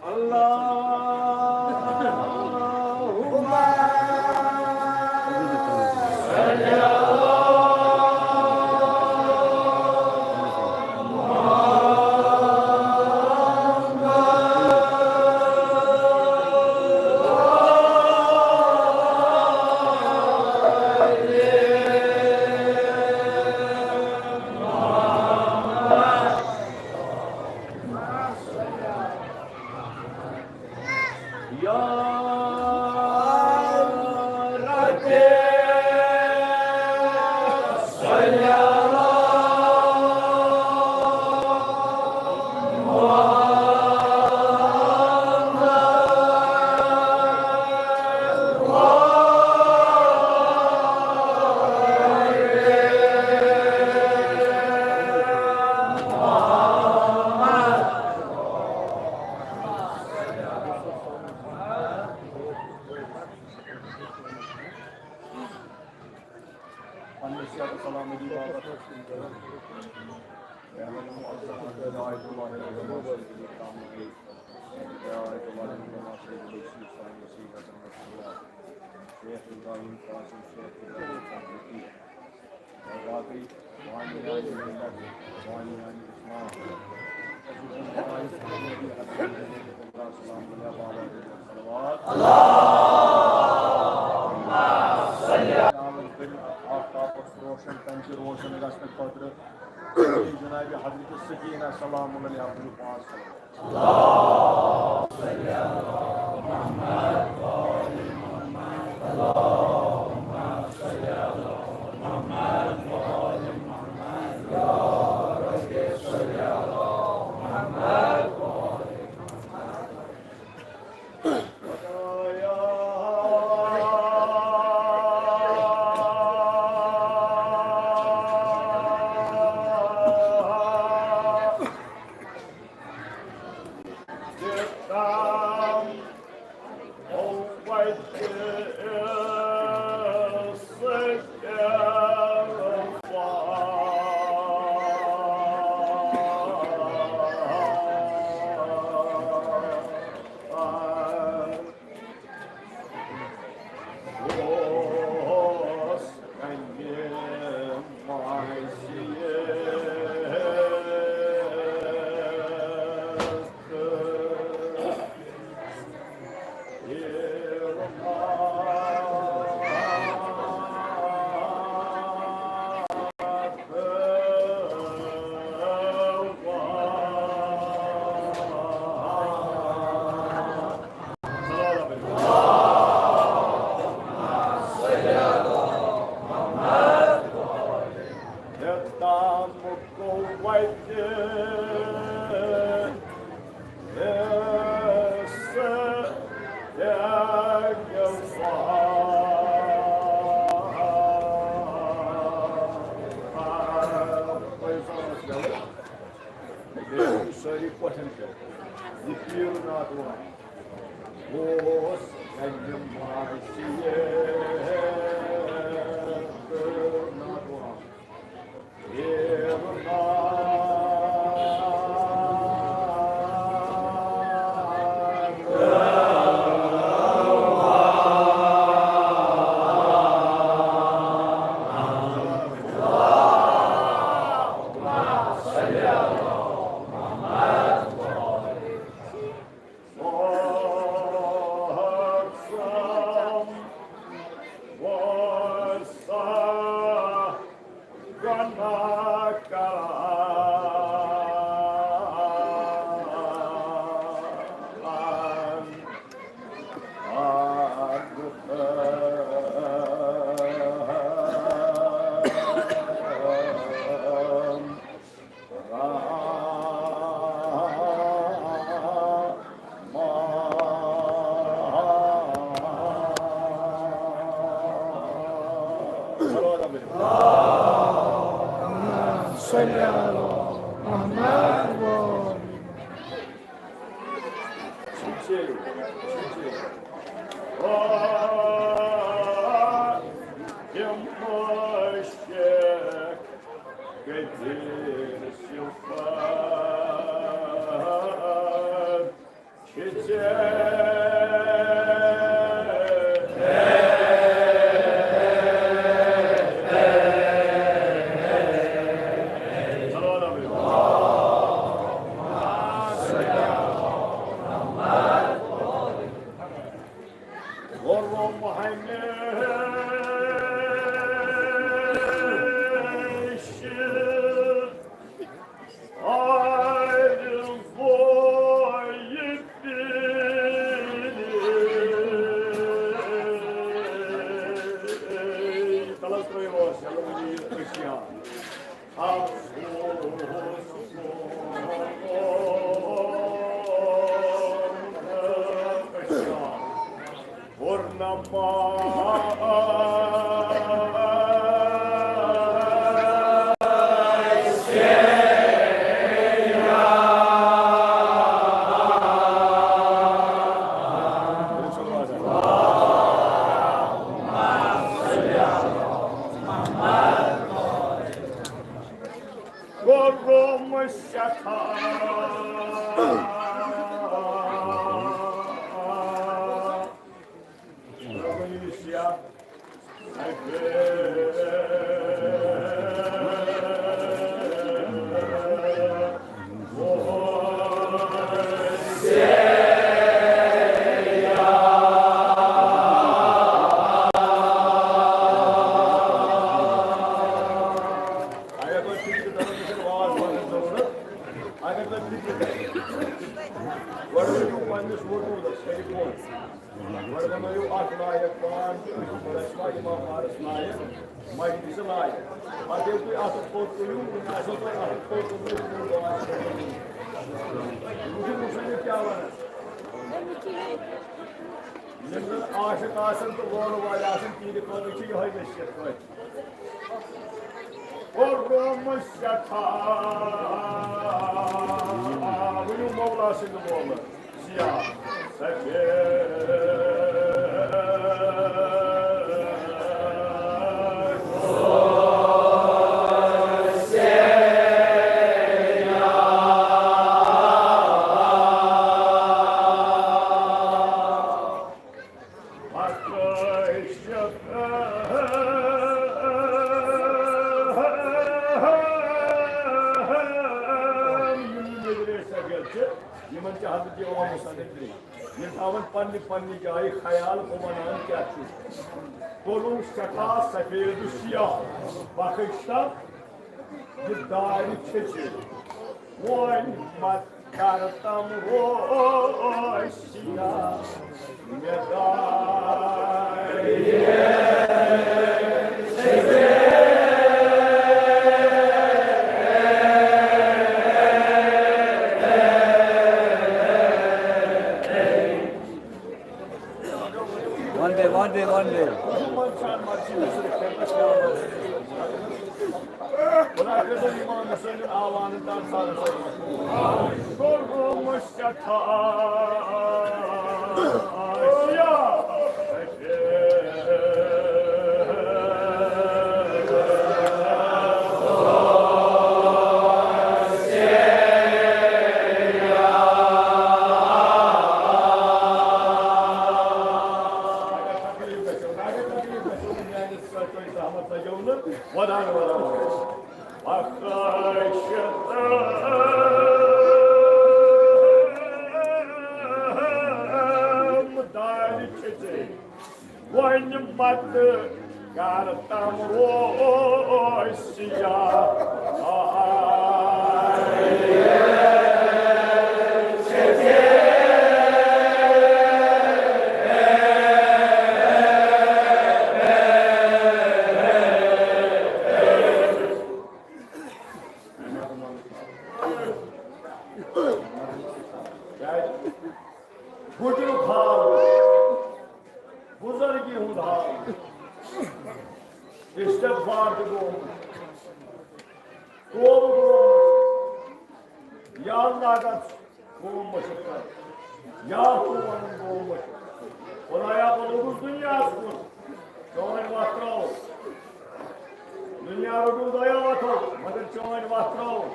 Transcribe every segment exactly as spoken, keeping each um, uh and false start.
اللهم يا رب صل على پننہِ صحت سلامتی باپتھ۔ شیخ ابراہیم قاسم، شیخ ابراہیم قاسم، باقی بانیان ملت، بانیان اسلام۔ السلام علیہ بابا۔ صلوات۔ آفتابس روشن، تمہِ کہِ روشن گژھنہٕ خٲطرٕ جناب حضرت سکینہ سلام اللہ علیہا ؤنِو پانٛژھ صلوات۔ سٲری پٲٹھۍ کٔرِتھ۔ یہِ پیٖر ناتوان اوس اَمہِ ماجہِ ناتوان۔ پیٖر ناتوان۔ صل علی محمد و آل. اگر تُہۍ فِکرِ تَرن، تیٚلہِ چھَنہٕ واز وانٕچ ضروٗرت۔ اگر تُہۍ فِکرِ تَرن، گۄڈٕ ؤنِو پنٛنِس وجوٗدس، کَرِ کٲم۔ گۄڈٕ بَنٲیِو اَکھ لایق پان تہٕ أسۍ چھِ خۄداے پاک اِمام پارس لایق، مجلِسہِ لایق۔ پَتہٕ ییٚلہِ تُہۍ اَتھٕ تھوٚد تُلِو، وٕنہِ آسیو تۄہہِ اَتھٕ تھوٚد تُلمُت، وٕنہِ آسیو تۄہہِ وٕچھِو، وٕچھِو یہِ کیٛاہ وَنان۔ یِم زَن عاشق آسَن تہٕ وولہٕ وٲلۍ آسَن، تِہِنٛدِ خٲطرٕ چھِ یِہوٚے نصیحت توتہِ۔ کوٚرُم سٮ۪ٹھاہ، ؤنِو مولا سٕنٛدِ مولہٕ سِیاہ سفید۔ یِمن چھِ حضرت امام حسین درٛے۔ یِم تھاوَن پننہِ پننہِ جایہِ خیال، بہٕ وَنان کیٛاہ چھُ۔ کوٚرُم سٮ۪ٹھاہ سفید سیاہ، بخش تہٕ یہِ دارِ چھٔچِتھ۔ وۄنۍ مت کر تم روشیا مےٚ دارِ۔ One day, one day, one day. ودان ودان۔ دارِ چھٔچِتھ۔ وۄنۍ مت کر تم روشیا۔ گُجرُک حال، بُزرگی ہُنٛد حال، استغفار تہِ گوٚو، توبہٕ یا اللہ گژھ قوم مٔشِتھ کر۔ یا ہو وَنُن قوم مٔشِتھ۔ خدایا، بہٕ لوٚگُس دُنیاہَس کُن۔ چٲنۍ وَتھ ترٛٲو۔ دُنیا روٚٹُن دۄیو وَتھو، مگر چٲنۍ وَتھ ترٛٲو۔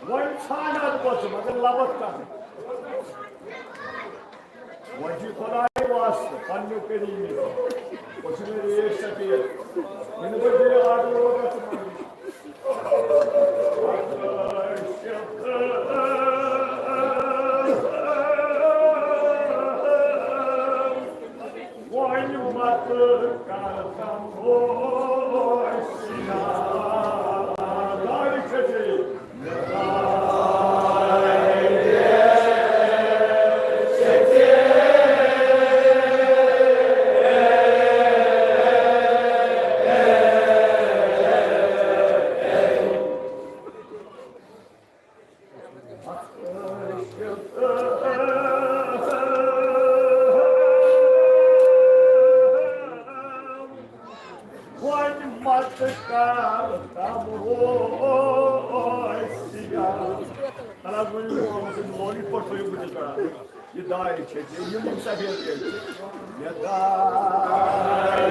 وۄنۍ ژھانٛڈ اَتھ بۄژٕ، مگر لَبَتھ کَتھ۔ وۄنۍ چھُ خۄداے واسطہٕ پنٛنیو کٔرِو یہِ۔ وۄنۍ چھُ مےٚ ریش سفید۔ وۄنۍ نہٕ بہٕ بیٚیہِ آٹو ووت گژھُن۔ وۄنۍ مت کر تم ہوشیار۔ دارِ چھٔجے۔ وۄنۍ مت کر تم ہوشیار۔ تَلہٕ حظ ؤنِو، لوگی پٲٹھۍ تھٲیِو بٕتھِس پٮ۪ٹھ۔ یہِ دارِ چھٔجے، یِم یِم سفید کٔرۍ چھِ۔ یہِ دارِ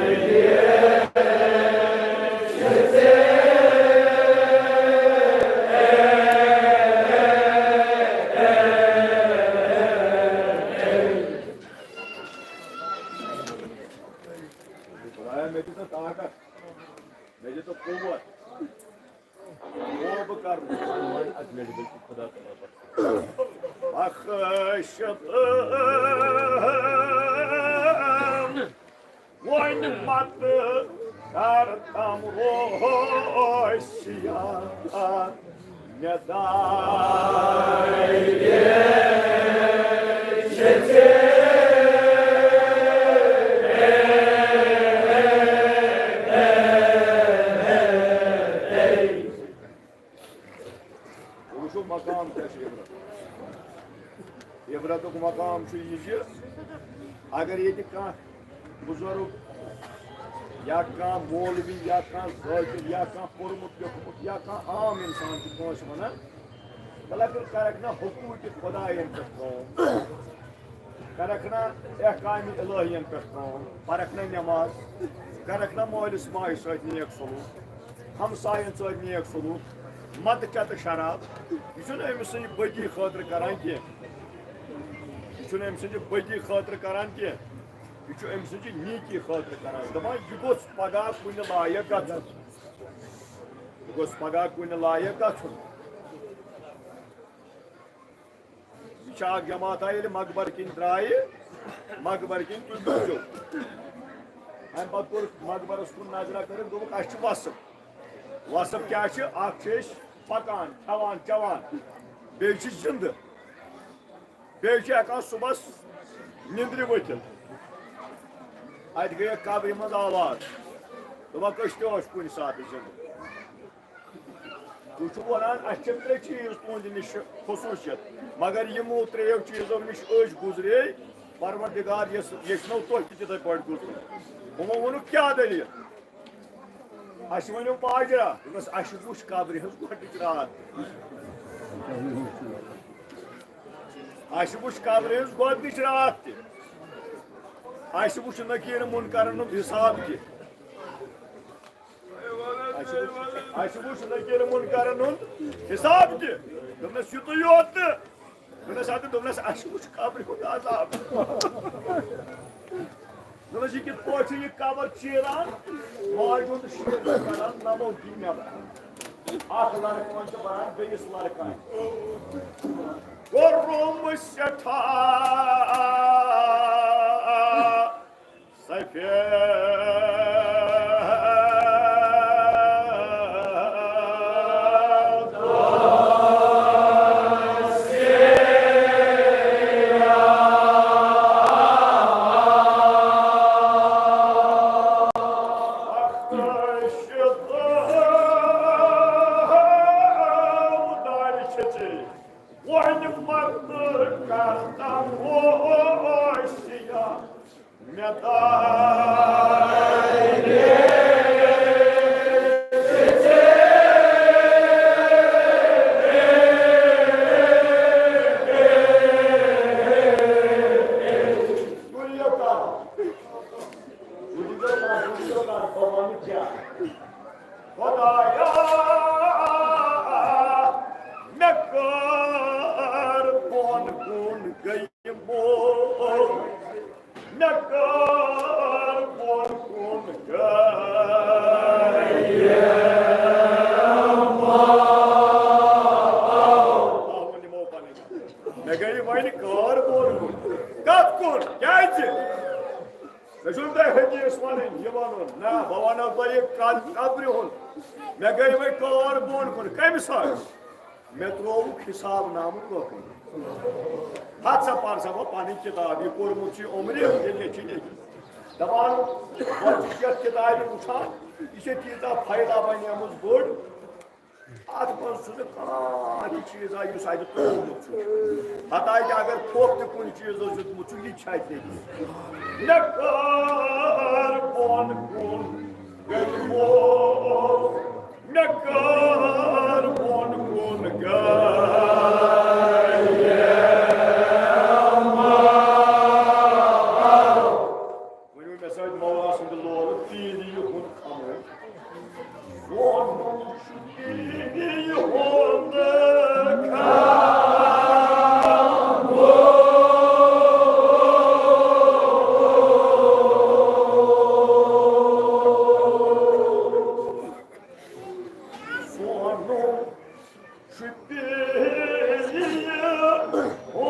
خدایا، مےٚ دِ ژٕ طاقت، مےٚ دِ ژٕ قوت۔ توبہٕ کرنہٕ۔ بخشت۔ وۄنۍ مت کر تم ہوشیار۔ مےٚ دارِ چھٔجے۔ وٕچھِو مقام کیٛاہ چھُ عبرت۔ عبرتُک مقام چھُ یہِ زِ اگر ییٚتہِ کانٛہہ بُزرگ یا کانٛہہ مولوی یا کانٛہہ ذٲکِر یا کانٛہہ پوٚرمُت لیوٚکھمُت یا کانٛہہ عام اِنسان چھُ کٲنٛسہِ وَنان، تہٕ لۄکٕٹ کرکھ نہ حقوٗقِ خۄدایَن پٮ۪ٹھ کٲم، کرکھ نہ احکامِ الٰہیَن پٮ۪ٹھ کٲم، پرکھ نہ نٮ۪ماز، کرکھ نہ مٲلِس ماجہِ سۭتۍ نیک سلوٗک، ہمساین سۭتۍ نیک سلوٗک، مدٕ چتہٕ شراب، یہِ چھُنہٕ أمۍ سٕنٛدِ بٔدی خٲطرٕ کران کینٛہہ۔ یہِ چھُنہٕ أمۍ سٕنٛدِ بٔدی خٲطرٕ کران کینٛہہ۔ یہِ چھُ أمۍ سٕنٛدِ نیکی خٲطرٕ کران۔ دَپان، یہِ گوٚژھ پگاہ کُنہِ لایق گژھُن۔ یہِ گوٚژھ پگاہ کُنہِ لایق گژھُن۔ یہِ چھِ اکھ جماعت، ییٚلہِ مقبر کِنۍ درٛایہِ، مقبر کِنۍ تُہۍ بوٗزِو۔ اَمہِ پتہٕ کوٚر مقبرس کُن نظرہ کٔرِتھ، دوٚپُکھ، اَسہِ چھُ وصف۔ وصف کیٛاہ چھِ؟ اکھ چھِ أسۍ پکان، کھٮ۪وان، چٮ۪وان، بیٚیہِ چھِ زِندٕ، بیٚیہِ چھِ ہٮ۪کان صُبحس نِندرِ ؤتھِتھ۔ اَتہِ گٔیَکھ قبرِ منٛز آواز، دوٚپُکھ، أسۍ تہِ ٲسۍ کُنہِ ساتہٕ زِندٕ۔ تُہۍ چھِو وَنان، اَسہِ چھِ ترٛےٚ چیٖز تُہٕنٛدِ نِش خصوٗصیت، مگر یِمو ترٛیٚیو چیٖزو نِش أسۍ گُزرے، پروردگار یَژھ-، یَژھنو تۄہہِ تہِ تِتھَے پٲٹھۍ گُزرُن۔ یِمو ووٚنُکھ، کیٛاہ دٔلیٖل؟ اَسہِ ؤنِو ماجرا، دوٚپنَس، اَسہِ وٕچھ قبرِ ہٕنٛز گۄڈٕنِچ راتھ تہِ۔ اَسہِ وٕچھ قبرِ ہٕنٛز گۄڈٕنِچ راتھ تہِ۔ اَسہِ وٕچھ نکیٖر مُنکَرَن ہُنٛد حِساب تہِ۔ اَسہِ وٕچھ، اَسہِ وٕچھ نکیٖر مُنکَرَن ہُنٛد حِساب تہِ۔ دوٚپنَس، یِتُے یوت نہٕ۔ دوٚپنَس، اَدٕ، دوٚپنَس، اَسہِ وٕچھ قبرِ ہُنٛد عذاب۔ دوٚپنَس، یہِ کِتھ پٲٹھۍ چھُ یہِ قبر چیران؟ ماجہِ ہُنٛد شیٖر چھُ کَڑان نَمو دِنۍ نٮ۪بر۔ اَکھ لَڑکہٕ وۄنۍ چھُ بَران بیٚیِس لَڑکَس۔ کوٚرُم سٮ۪ٹھاہ سفید۔ وۄنۍ مت کر تم ہوشیار۔ مےٚ تام۔ کیٛازِ؟ مےٚ چھُنہٕ تۄہہِ حدیث وَنٕنۍ، یہِ وَنُن۔ نہ، بہٕ وَنو تۄہہِ یہِ کَتھ، کَتھ برٛونٛہہ۔ مےٚ گٔے وۄنۍ کار بۄن کُن۔ کَمہِ ساتہٕ؟ مےٚ ترٛووُکھ حساب نامہٕ کٲپی۔ ہَتھ سا پَر سا بہٕ پَنٕنۍ کِتاب، یہِ کوٚرمُت چھُ عمرِ، یہِ لیٚچھِتھ أکِس۔ دَپان، بہٕ چھُس یَتھ کِتابہِ وٕچھان، یہِ چھےٚ تیٖژاہ فایدہ بَنیمٕژ بٔڑ۔ اَتھ منٛز چھُنہٕ کانٛہہ تہِ چیٖزا یُس اَتہِ ترٛوومُت چھُ۔ حتیٰ کہِ اگر پھۄکھ تہِ کُنہِ چیٖزَس دیُتمُت چھُ، یہِ تہِ چھُ اَتہِ لیٚکھِتھ۔ مےٚ کٔر بۄن کُن گٔیمو، مےٚ کٔر بۄن کُن گٔیمو۔ ؤنِو مےٚ سۭتۍ مولا سٕنٛدِ لولہٕ تیٖری ہُنٛد خمو۔ ووٚنُم چھُ تیٖری ہُنٛد خمو۔ ووٚنُم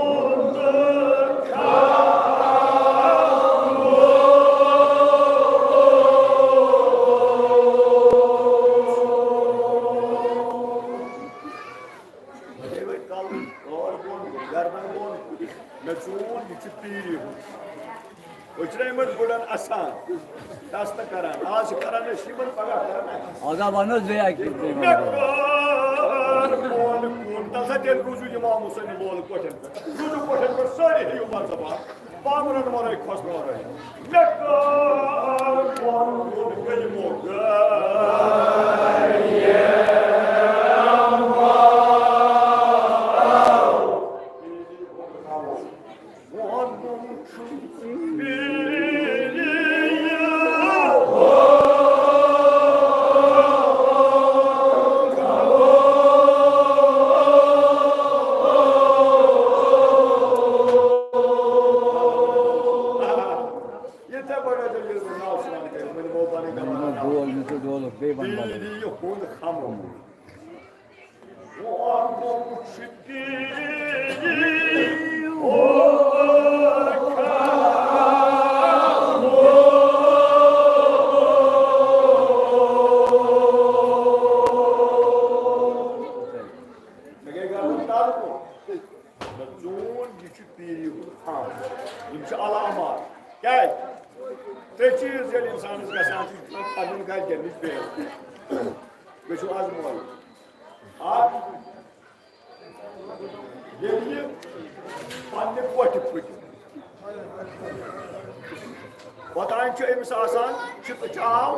مےٚ چون یہِ چھُ پیٖری ہُنٛد۔ أسۍ چھِنہ یِمن گُرٮ۪ن اَسان، دستہٕ کران۔ آز چھِ کران أسۍ یِمن، پگاہ کران اَسہِ۔ آز ہا وَنو بیٚیہِ اَکہِ لَٹہِ تُہۍ مےٚ وَنو۔ کٔر بۄن کُن۔ تَلہٕ سا تیٚلہِ روٗزِو یِمامو سۭتۍ لولہٕ کۄٹھٮ۪ن پٮ۪ٹھ۔ روٗزِو کۄٹھٮ۪ن پٮ۪ٹھ سٲری ہیٚیِو مَزٕ بار۔ بانٛبرَن وَرٲے کھۄژناوَرٲے۔ مےٚ کٔر بۄن کُن گٔیمو گٔیمو۔ یِتھے پٲٹھۍ ٲسۍ ییٚلہِ بہٕ ناو سُوان کٔرِتھ، وۄنۍ گوٚو پَنٕنۍ کَمرَن بول نہٕ ژٕ ڈولُک، بیٚیہِ وَن بدل۔ بیٖڑی ہُنٛد خمو۔ مےٚ گٔے گَرَن تَل کُن۔ چون یہِ چھُ پیٖری ہُنٛد خان۔ یِم چھِ علامات۔ کیٛازِ؟ ترٛےٚ چیٖز ییٚلہِ اِنسانَس گژھان چھِ، یہِ چھُ پَنُن گَرِکٮ۪ن نِش بے عزتی۔ مےٚ چھُ آز مول۔ اکھ، ییٚلہِ یہِ پننہِ کۄٹھِ پھٕٹہِ، وۄتان چھُ أمِس آسان چِتہٕ چاو،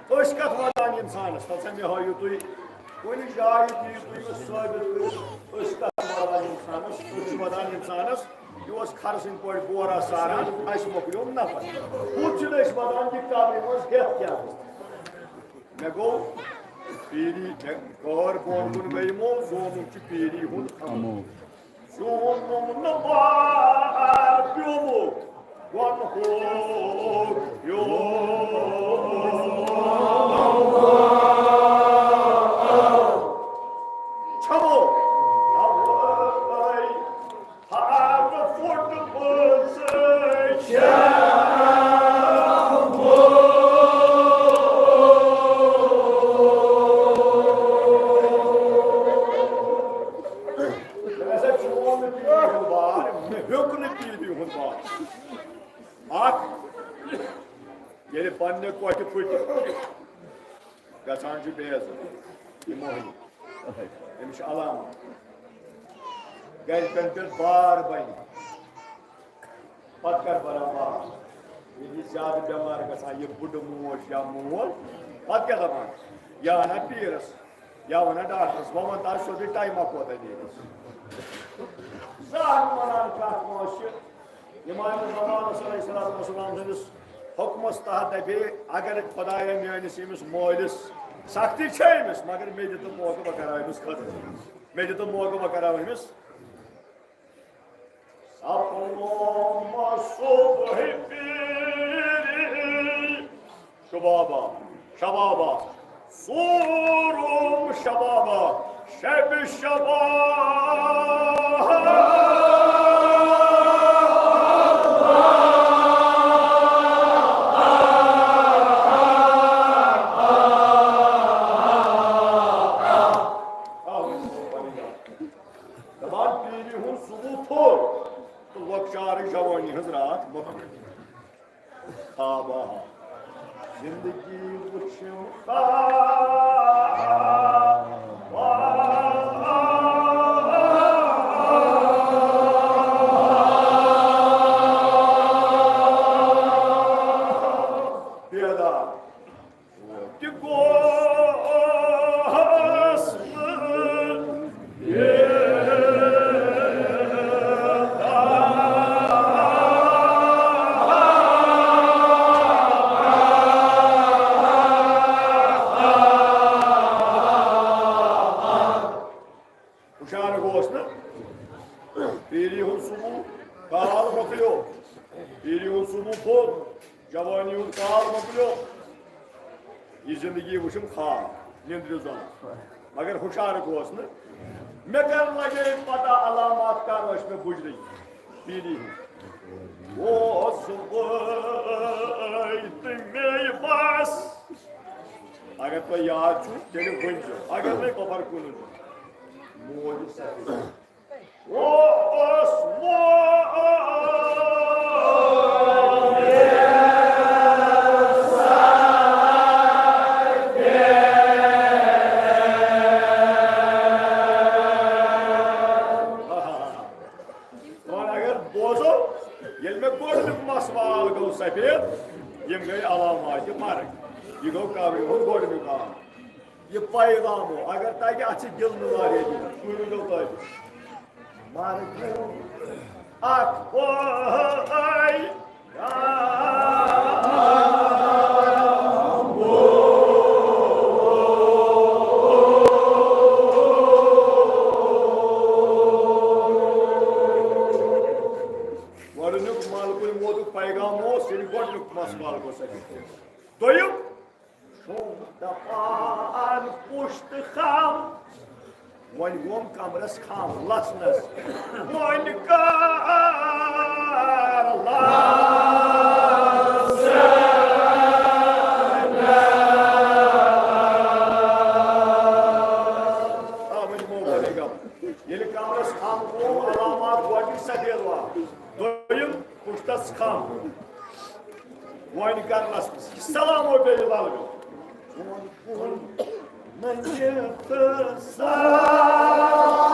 أسۍ کتھ وۄتان اِنسانس؟ تَلہٕ سا مےٚ ہٲیِو تُہۍ کُنہِ جایہِ، دِیِو تُہۍ مےٚ ثٲبِت کٔرِتھ، أسۍ کتھ وۄتان اِنسانس؟ أسۍ چھِ وۄتان اِنسانس، یہِ اوس کھرٕ سٕنٛدۍ پٲٹھۍ بورا ساران، اَسہِ مۄکلیو نفر۔ ہُتھ چھِنہٕ أسۍ وۄتان، یہِ قبرِ منٛز ہٮ۪تھ کیٛاہ گوٚو؟ مےٚ گوٚو پیٖری، مےٚ کٔر بۄن کُن گٔے یِمو، زومُت چھُ پیٖری ہُنٛد اَمو۔ زومُم نہٕ بار پیوٚمُت، وَنہو یوم چھَمو۔ تَوَے ہر فُٹ پٔژھۍ چھَمو۔ مےٚ ہسا چوٗن نہٕ پیٖرِ ہُنٛد بار، مےٚ ہیوٚک نہٕ پیٖرِ ہُنٛد بار۔ اکھ، ییٚلہِ پننہِ کۄٹھِ پھٕٹہِ، گژھان چھُ بے عزت۔ یہِ مۄہنیو، أمِس چھُ علامت۔ گرِکٮ۪ن پٮ۪ٹھ بار بنہِ۔ پتہٕ کر بنان بار؟ ییٚلہِ یہِ زیادٕ بٮ۪مار گژھان، یہِ بُڈٕ موج یا مول، پتہٕ کیٛاہ دپان؟ یا ونان پیٖرس، یا ونان ڈاکٹرس، وۄنۍ ون تہٕ سیوٚدُے ٹایما کوتاہ نیرِ۔ زانٛہہ نہٕ ونان کتھ کٲنٛسہِ۔ امام زمانس علیہ الصلوۃ والسلام سٕنٛدِس حُکمس تحت دپے، اگر خدایا میٲنِس ییٚمِس مٲلِس سختی چھےٚ أمِس، مگر مےٚ دِ تہٕ موقعہٕ، بہٕ کرٕ ہا أمِس خدمت۔ مےٚ دِ تہٕ موقعہٕ، بہٕ کرٕ ہا أمِس۔ سپنوم صبح پیری شبابا، شبابا، سوروم شبابا، شب شبابا۔ پیٖرِ ہُنٛد صُبح پھوٚل تہٕ لۄکچارٕچ جوٲنی ہٕنٛز راتھ مۄکلے۔ خوابا زندگی وٕچھِم خوابا۔ بیدار تہِ گوس نہٕ۔ ہُشار گوس نہٕ۔ پیٖری ہُنٛد صُبح کال مۄکلیو۔ پیٖری ہُنٛد صُبح پھوٚل۔ جوانی ہُنٛد کال مۄکلیو۔ یہِ زندگی وٕچھُم خواب، نیٚنٛدرِ زوٚن۔ مگر ہُشار گوس نہٕ۔ مےٚ کر لگے پتہ علامات کر ٲسۍ مےٚ بُجرٕکۍ۔ پیٖری ہِنٛدۍ۔ اوس صُبحٲے تہٕ مے بس۔ اگر تۄہہِ یاد چھُ، تیٚلہِ ؤنۍزیو۔ اگر نَے، بہٕ بَرٕ کُنُے زوٚن۔ موج سفید۔ او اوس موج۔ وۄنۍ اگر بوزو، ییٚلہِ مےٚ گۄڈٕنیُک مَس وال گوٚو سفید، یِم گٔے علامات مرگ۔ یہِ گوٚو قبرِ ہُنٛد گۄڈٕنیُک عام۔ یہِ پیغامو، اگر تَتہِ اَتھ چھِ گِنٛدنہٕ واریاہ گِنٛدُن، تُہۍ ؤنۍزیو تۄہہِ۔ مرگیُک اکھ پٲے۔ گۄڈٕنیُک ملکُل موتُک پیغام اوس، ییٚلہِ گۄڈٕنیُک مس وال گوٚو سفید۔ دوٚیُم، چھُم دپان پُشت خم، وۄنۍ گوٚم کمرس خم لژنس۔ وۄنۍ کر لژنس۔ آ، وۄنۍ گوٚو وۄنۍ گوٚو۔ ییٚلہِ کمرس خم گوٚو، علامات گۄڈنیُک سفید وال، دوٚیِم پُشتس خم۔ وۄنۍ کرنس منٛز سلام و بیٚیہِ للگو۔ چون کُن ننجہِ تہٕ سلام۔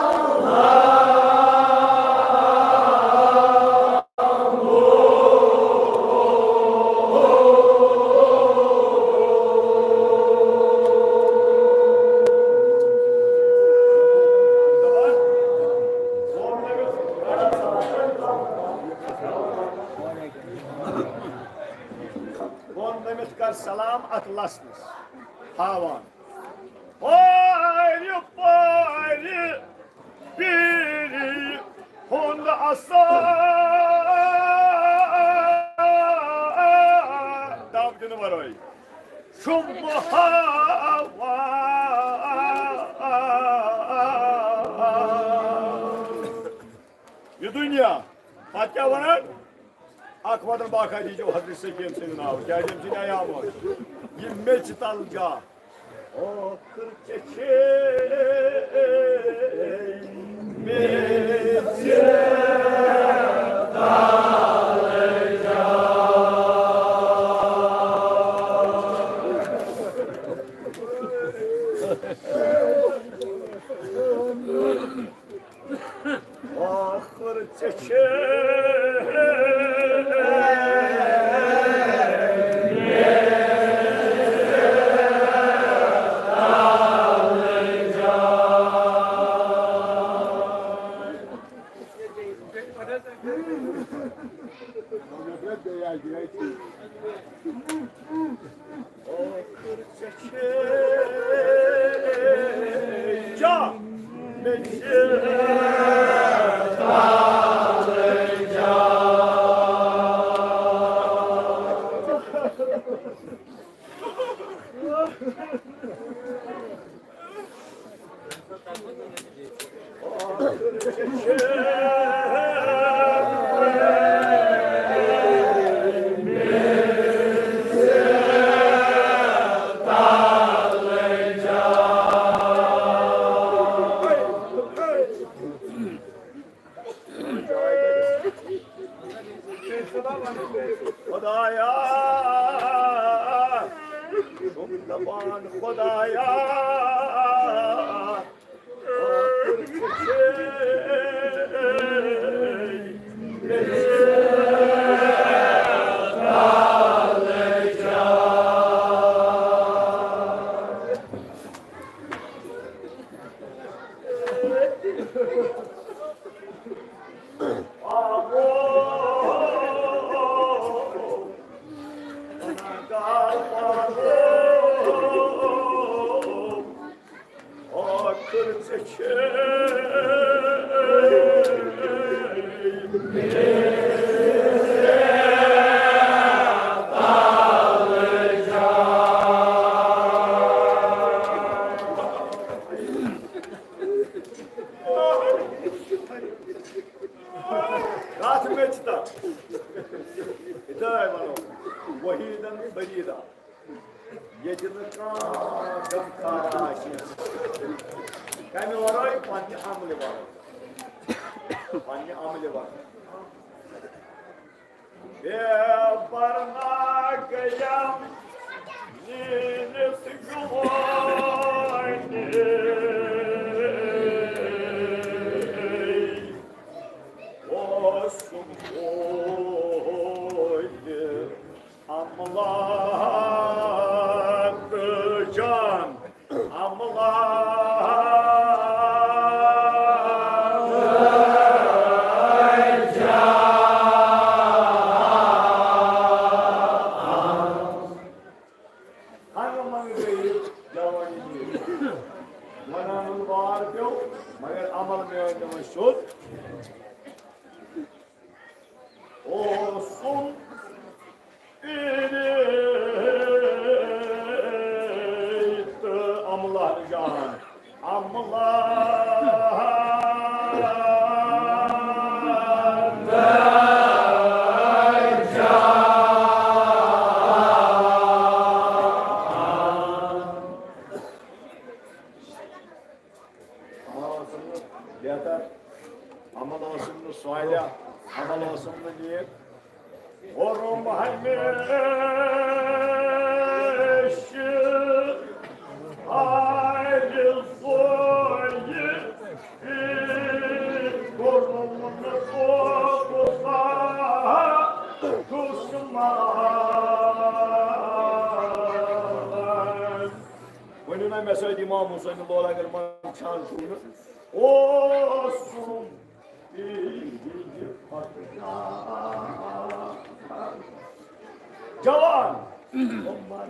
بۄن نٔمِتھ کر سلام اتھ لژنس۔ ہاوان۔ پارِ پارِ پیٖری ہُنٛد اثر دب دِنہٕ ورٲے چھُم ہاوان۔ یہِ دُنیا پتہٕ کیٛاہ ونان؟ اکھ وطن باقاعدٕ ییٖزیو حضرت سکین سٕنٛدِ ناوٕ، کیٛازِ أمۍ سٕنٛدِ ایام ٲسۍ۔ یہِ میٚژِ تل جا۔ ٲخٕر ژےٚ چھے میٚژِ تل جا۔ ٲخٕر ژےٚ چھے کتھ میٚژِ تل؟ ہدایت ونو، وحیدن فریدا۔ ییٚتہِ نہٕ کانٛہہ غمخار آسہِ، کمہِ ورٲے؟ پننہِ عملہِ ورٲے۔ پننہِ عملہِ ورٲے۔ بے برنا گیم نیٖرِتھ گُلٲنی۔ اوسُم ہوتہِ املاک جان، املاک جان۔ ہنگہٕ منگہٕ گٔیہِ جوانی نیٖرِتھ۔ ونان وار پیوٚو، مگر عمل میٲنۍ تِمن سیوٚد۔ اوسُم پیٖرِ تہٕ املاک جان، املاک جان۔ عمل اوسُم نہٕ بہتر، عمل اوسُم نہٕ صالح، عمل اوسُم نہٕ نیک۔ ووٚرُم ہمیشہِ آرزویہِ، کوٚرُم نہٕ توبہٕ دُشمن۔ ؤنِو نا مےٚ سۭتۍ، امام حسین لول اگر منٛدچھان چھُو نہٕ، اوسُم جوان عمر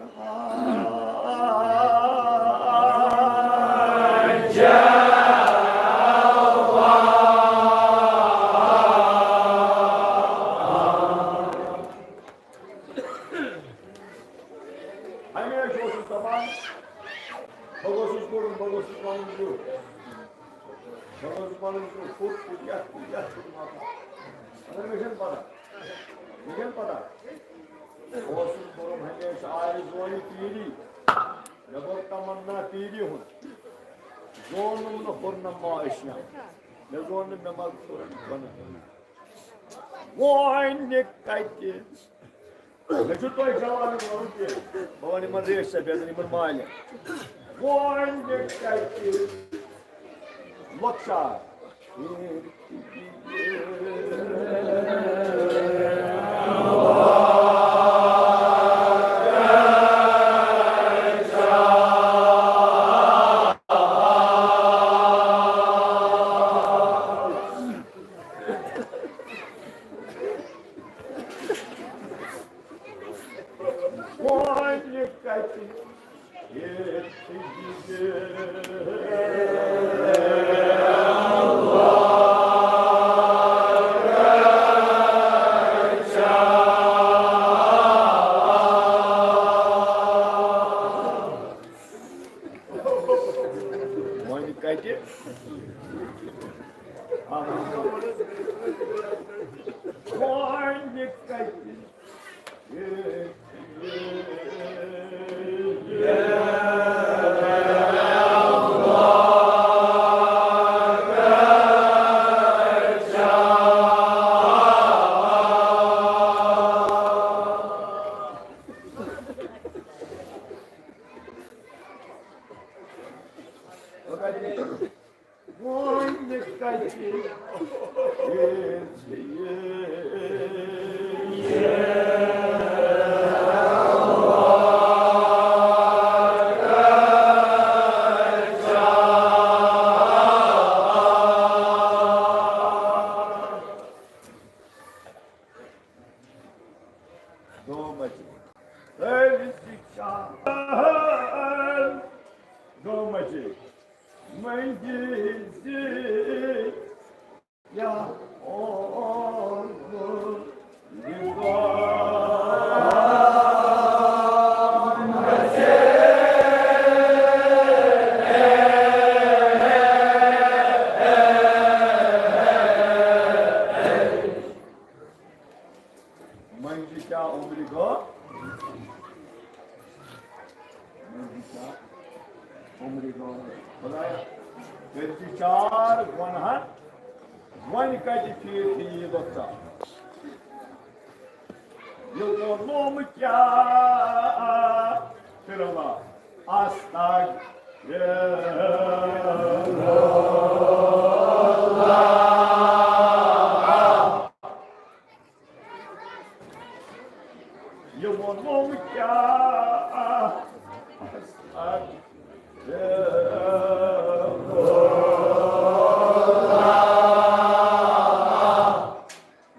ہمیشہِ اوسُس دَپان، بہٕ گوٚژھُس پَرُن، بہٕ گوٚژھُس پَرُن لیوٚکھ۔ بہٕ گوٚژھُس پَرُن لیوٚکھ، ہُتھ کُن، یَتھ کُن، یَتھ کُن مَتہٕ۔ مگر مےٚ چھَنہٕ پَتہ۔ مےٚ چھَنہٕ پَتہ۔ بہٕ اوسُس پَرُن ہمیشہِ آرزویہِ پیٖری۔ مےٚ کوٚر تَمَنّا پیٖری ہُنٛد۔ زونُم نہٕ، کوٚر نہٕ مےٚ آشنا۔ مےٚ زون نہٕ، مےٚ ما کوٚر بَنہٕ۔ وۄنۍ کَتہِ؟ مےٚ چھُ تۄہہِ جواب وَنُن کینٛہہ۔ بہٕ وَنہٕ یِمَن ریش سفیدَن، یِمَن مالٮ۪ن۔ وۄنۍ کَتہِ؟ لۄکچار۔ وۄنۍ کَتہِ ییٚتہِ یہِ وۄنۍ کَتہِ؟ وۄنۍ کَتہِ؟ وۄنۍ کَتہِ؟ Ya, o, o, منٛزٕ کیٛاہ عمرِ گوٚو؟ منٛزٕ کیٛاہ عمرِ گوٚو؟ خۄدایا، کٔرۍ ژٕ چار گۄنہَن، وۄنۍ کَتہِ پھیٖرِ یہِ لۄکچار؟ یہِ ووٚنُم کیٛاہ؟ پھِرُن آستغفر اللہ۔ یہِ ووٚنُم کیٛاہ؟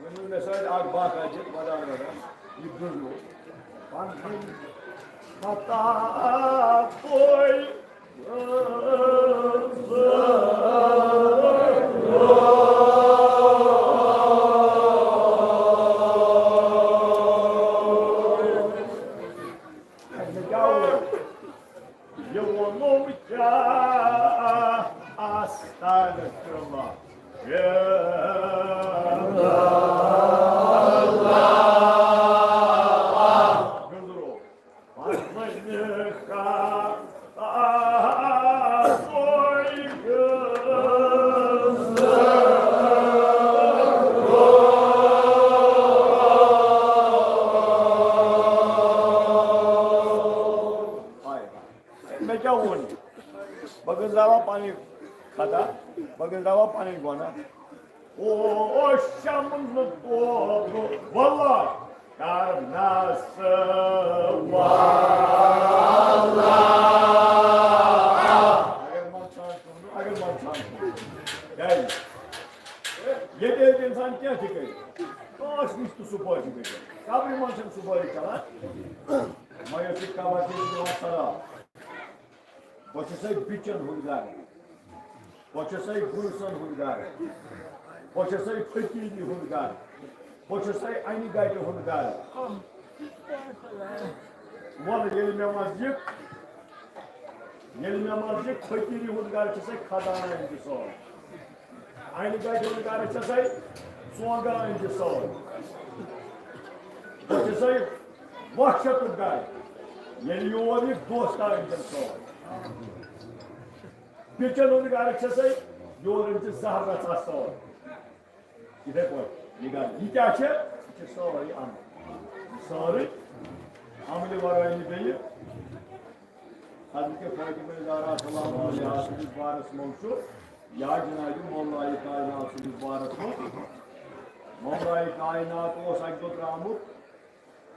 ؤنِو مےٚ سۭتۍ اکھ باقاعدٕ، ودان ودان۔ یہِ بُزرگ۔ پنٕنۍ خطا پوے۔ مےٚ کیٛاہ ووٚن؟ یہِ ووٚنُم کیٛاہ؟ استغفر اللہ۔ بُزرگ۔ مےٚ کیٛاہ ووٚن؟ بہٕ گٔنٛزراوان پنٕنۍ خطا، بہٕ گٔنٛزراوان پنٕنۍ گۄناہ۔ او شمس توبہٕ واللہ کرنس واللہ۔ اگر منٛدچھان چھُ، اگر منٛدچھان چھُ۔ کیٛازِ؟ ییٚتہِ ہیٚکہِ اِنسان کینٛہہ تہِ کٔرِتھ۔ کٲنٛسہِ نِش تہِ سُپٲرِش گٔژھِتھ۔ قبرِ منٛز چھَنہٕ سُپٲرِش چلان۔ مگر سُہ قبر چھِ أسۍ دِوان سلام۔ بہٕ چھُسَے بِچَن ہُنٛد گَرٕ۔ بہٕ چھُسَے گُرسَن ہُنٛد گَرٕ۔ بہٕ چھُسَے فقیٖری ہُنٛد گَرٕ۔ بہٕ چھُسَے اَنہِ گَٹہِ ہُنٛد گَرٕ۔ وَلہٕ ییٚلہِ مےٚ منٛز یہِ، ییٚلہِ مےٚ منٛز یہِ فقیٖری ہُنٛد گَرٕ چھُسَے کھَدان أمۍ کِس سوز۔ اَنہِ گَٹہِ ہُنٛد گَرٕ چھَسَے ژونٛگان أمۍ کِس سوز۔ بہٕ چھُسَے وحشتُک گَرٕ۔ ییٚلہِ یور یہِ دوستان أمۍ کِس سوز۔ بِچَن ہُنٛد گَرٕ چھَسَے یور أمۍ کِس زَہر رَژھا سوز۔ یِتھَے پٲٹھۍ یہِ گَرٕ۔ یہِ کیٛاہ چھِ؟ یہِ چھِ سٲرٕے اَمٕلۍ۔ یہِ سٲرٕے اَملہِ وَرٲے نہٕ بیٚیہِ۔ حضرت فاطمہ زہرا سلام علیہا سٕنٛدِس بارَس منٛز چھُ، یا جناب مولائے کائنات سٕنٛدِس بارَس منٛز، مولائے کائنات اوس اَکہِ دۄہ درٛامُت،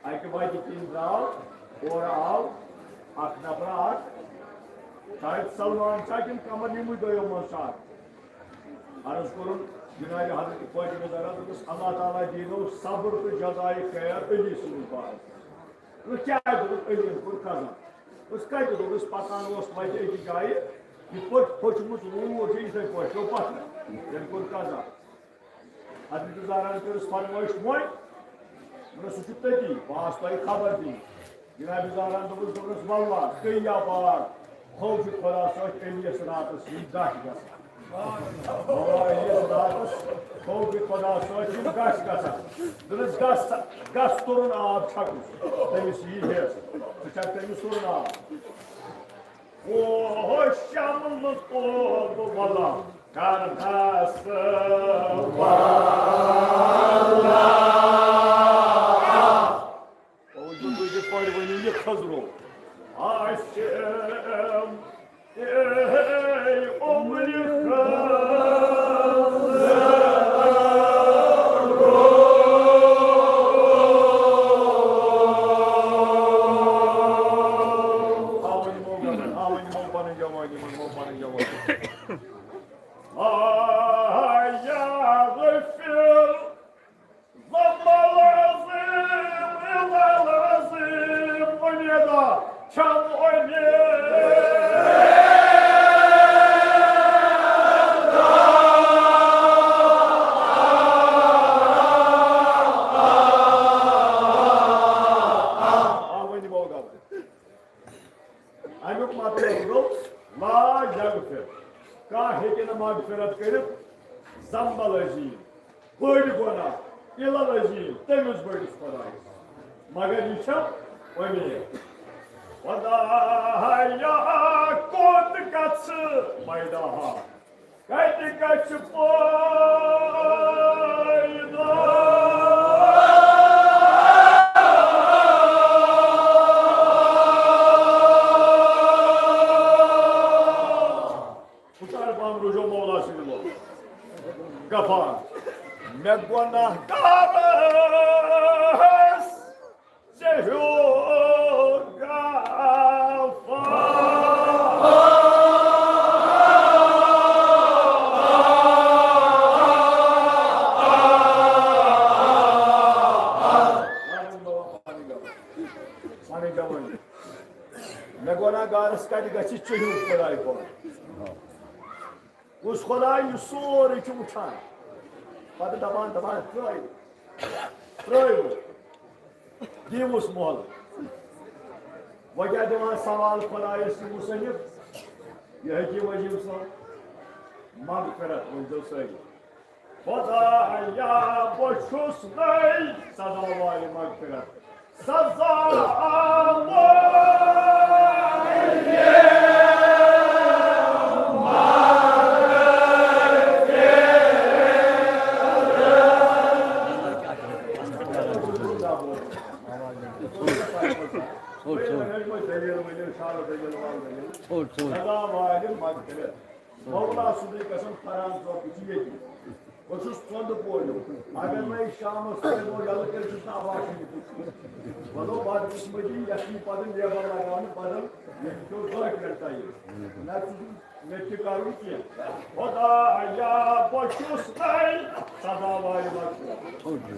اَکہِ وَتہِ کِنۍ درٛاو، اورٕ آو اَکھ نفرا اَکھ، شاید سلمان چھا کِنہٕ قمر، یِموٕے دۄیو منٛز چھُ اَکھ۔ عرض کوٚرُن جناب حضرت فاطمہ زہرا، دوٚپُس، اللہ تعالیٰ دیٖنو صبر تہٕ جزائے خیر علی سٕنٛدِس بارَس منٛز۔ دوٚپُس، کیٛازِ؟ دوٚپُس، علی یَن کوٚر قضا۔ دوٚپُس، کَتہِ؟ دوٚپُس، پَکان اوس وَتہِ أکِس جایہِ، یِتھ پٲٹھۍ پھٔچمٕژ روٗد چھِ، یِتھَے پٲٹھۍ پیوٚو پَتھر، تٔمۍ کوٚر قضا۔ حضرت زہرا ہَن کٔرٕس فرمٲیش وۄنۍ، دوٚپُس، سُہ چھُ تٔتی، بہٕ آس تۄہہِ خبر دِنہِ۔ جناب زہرا ہَن دوٚپُس، دوٚپُس، واللہ، کٔہیا بار، خوفِ خدا سۭتۍ علی یَس راتَس یِم دَچھ گژھان۔ بابا علی یَس راتَس خوفِ خدا سۭتۍ یِم گژھِ گژھان۔ دوٚپنَس، "گژھ سا، گژھ تُرُن آب چھَکُس، تٔمِس یی حِس، ژٕ چھَکھ تٔمِس تُرُن آب۔" او شمس توبہٕ ولا کرنس ولا۔ توجہ، تُہۍ کِتھ پٲٹھۍ ؤنِو یہِ خضرو؟ آسہِ اے عمرِ خضر۔ آ، وۄنۍ یِمو گژھن، آ، وۄنۍ یِمو پنٕنۍ جوانی، وۄنۍ یِمو پنٕنۍ جوانی۔ آ، یا غفیر۔ واللہ العظیم، واللہ العظیم، اُمیدہ چھم اُمید۔ کٔرِتھ زمبل عظیم، بٔڑۍ گۄناہ، علل عظیم، تٔمِس بٔڑِس خۄدایَس۔ مگر یہِ چھم اُمید۔ خۄدایا، کوٚت گژھٕ پیدا ہا؟ کتہِ گژھِ پٲدٕ؟ ہُشار پہم روٗزِو مولا سٕنٛدِ لول۔ غفار، مےٚ گۄناہ گارس ژےٚ ہیوٚو غفار۔ پنٕنۍ جوٲنی۔ مےٚ گۄناہ گارس کتہِ گژھِ ژےٚ ہیوٚو خۄداے پٲٹھۍ؟ کُس خۄداے یُس سورُے چھُ وٕچھان؟ پتہٕ دپان، دپان، ترٛٲیِو، ترٛٲیِو، دِیوُس مۄل۔ وۄنۍ کیٛاہ دِوان سوال خۄدایس یہِ مُصنِف؟ یہِ حکیٖم عظیٖم صٲب، مغفرت ؤنۍزیو سٲری۔ خۄدایا، بہٕ چھُس نَے سزاوارِ مغفرت۔ سزاوارِ مغفرت۔ سزاوارِ مغفرت۔ مولا سُنٛدٕے قسم، فرحان صٲب تہِ چھُ ییٚتی۔ بہٕ چھُس ژۄندٕ پورِ۔ اگر نہٕ أسۍ شامس تہِ یِمو یَلہٕ کٔرِتھ، چھُس نہٕ آواز چھُنہٕ ییٚتہِ۔ مطلب، بدقٕسمتی، یَتھ چھُ پَتہٕ لیبر لگاونہٕ بدل، ییٚتہِ چھُ دۄہ پٮ۪ٹھ تَیٲری۔ نَتہٕ چھُنہٕ مےٚ تہِ کَرُن کینٛہہ۔ خۄدایا، بہٕ چھُس نَے سزاوارِ مغفرت۔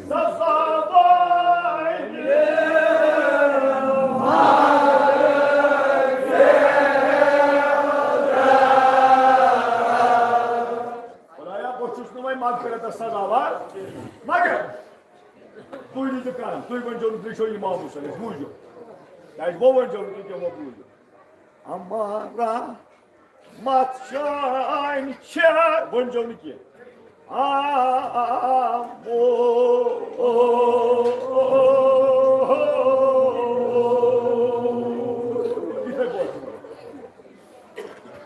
سزاوارِ خۄدایا، بہٕ چھُس نہٕ وۄنۍ مغفرتس سزاوار، مگر تُہۍ نہٕ تہِ کران، تُہۍ ؤنۍزیو نہٕ، تُہۍ چھِو امام حسین، أسۍ بوٗزِو۔ کیٛازِ وۄنۍ ؤنۍزیو نہٕ تُہۍ کینٛہہ، وۄنۍ بوٗزِو۔ اما رحمت چٲنۍ چھےٚ، ؤنۍزیو نہٕ کینٛہہ۔ آ، آ، آ، او، او، او، او۔ یِتھَے پٲٹھۍ چھُ وَنُن۔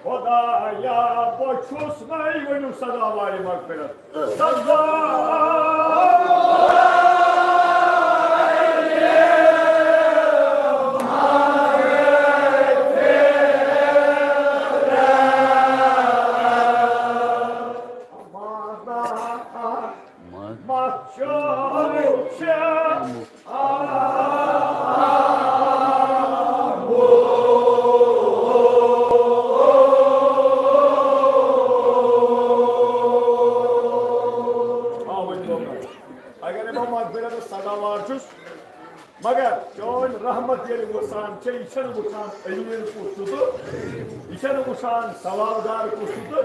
خۄدایا، بہٕ چھُس نَے، ؤنِو سزاوارِ مغفرت۔ سزاوارِ مغفرت۔ مت چٲنۍ چھےٚ۔ آ، وۄنۍ گوٚو کَتھ۔ اگر بہٕ مغفرتس سزاوار چھُس، مگر چٲنۍ رحمت ییٚلہِ وٕچھان چھےٚ، یہِ چھَنہٕ وٕچھان أمیٖر کُس چھُ تہٕ یہِ چھَنہٕ وٕچھان ثوابدار کُس چھُ تہٕ۔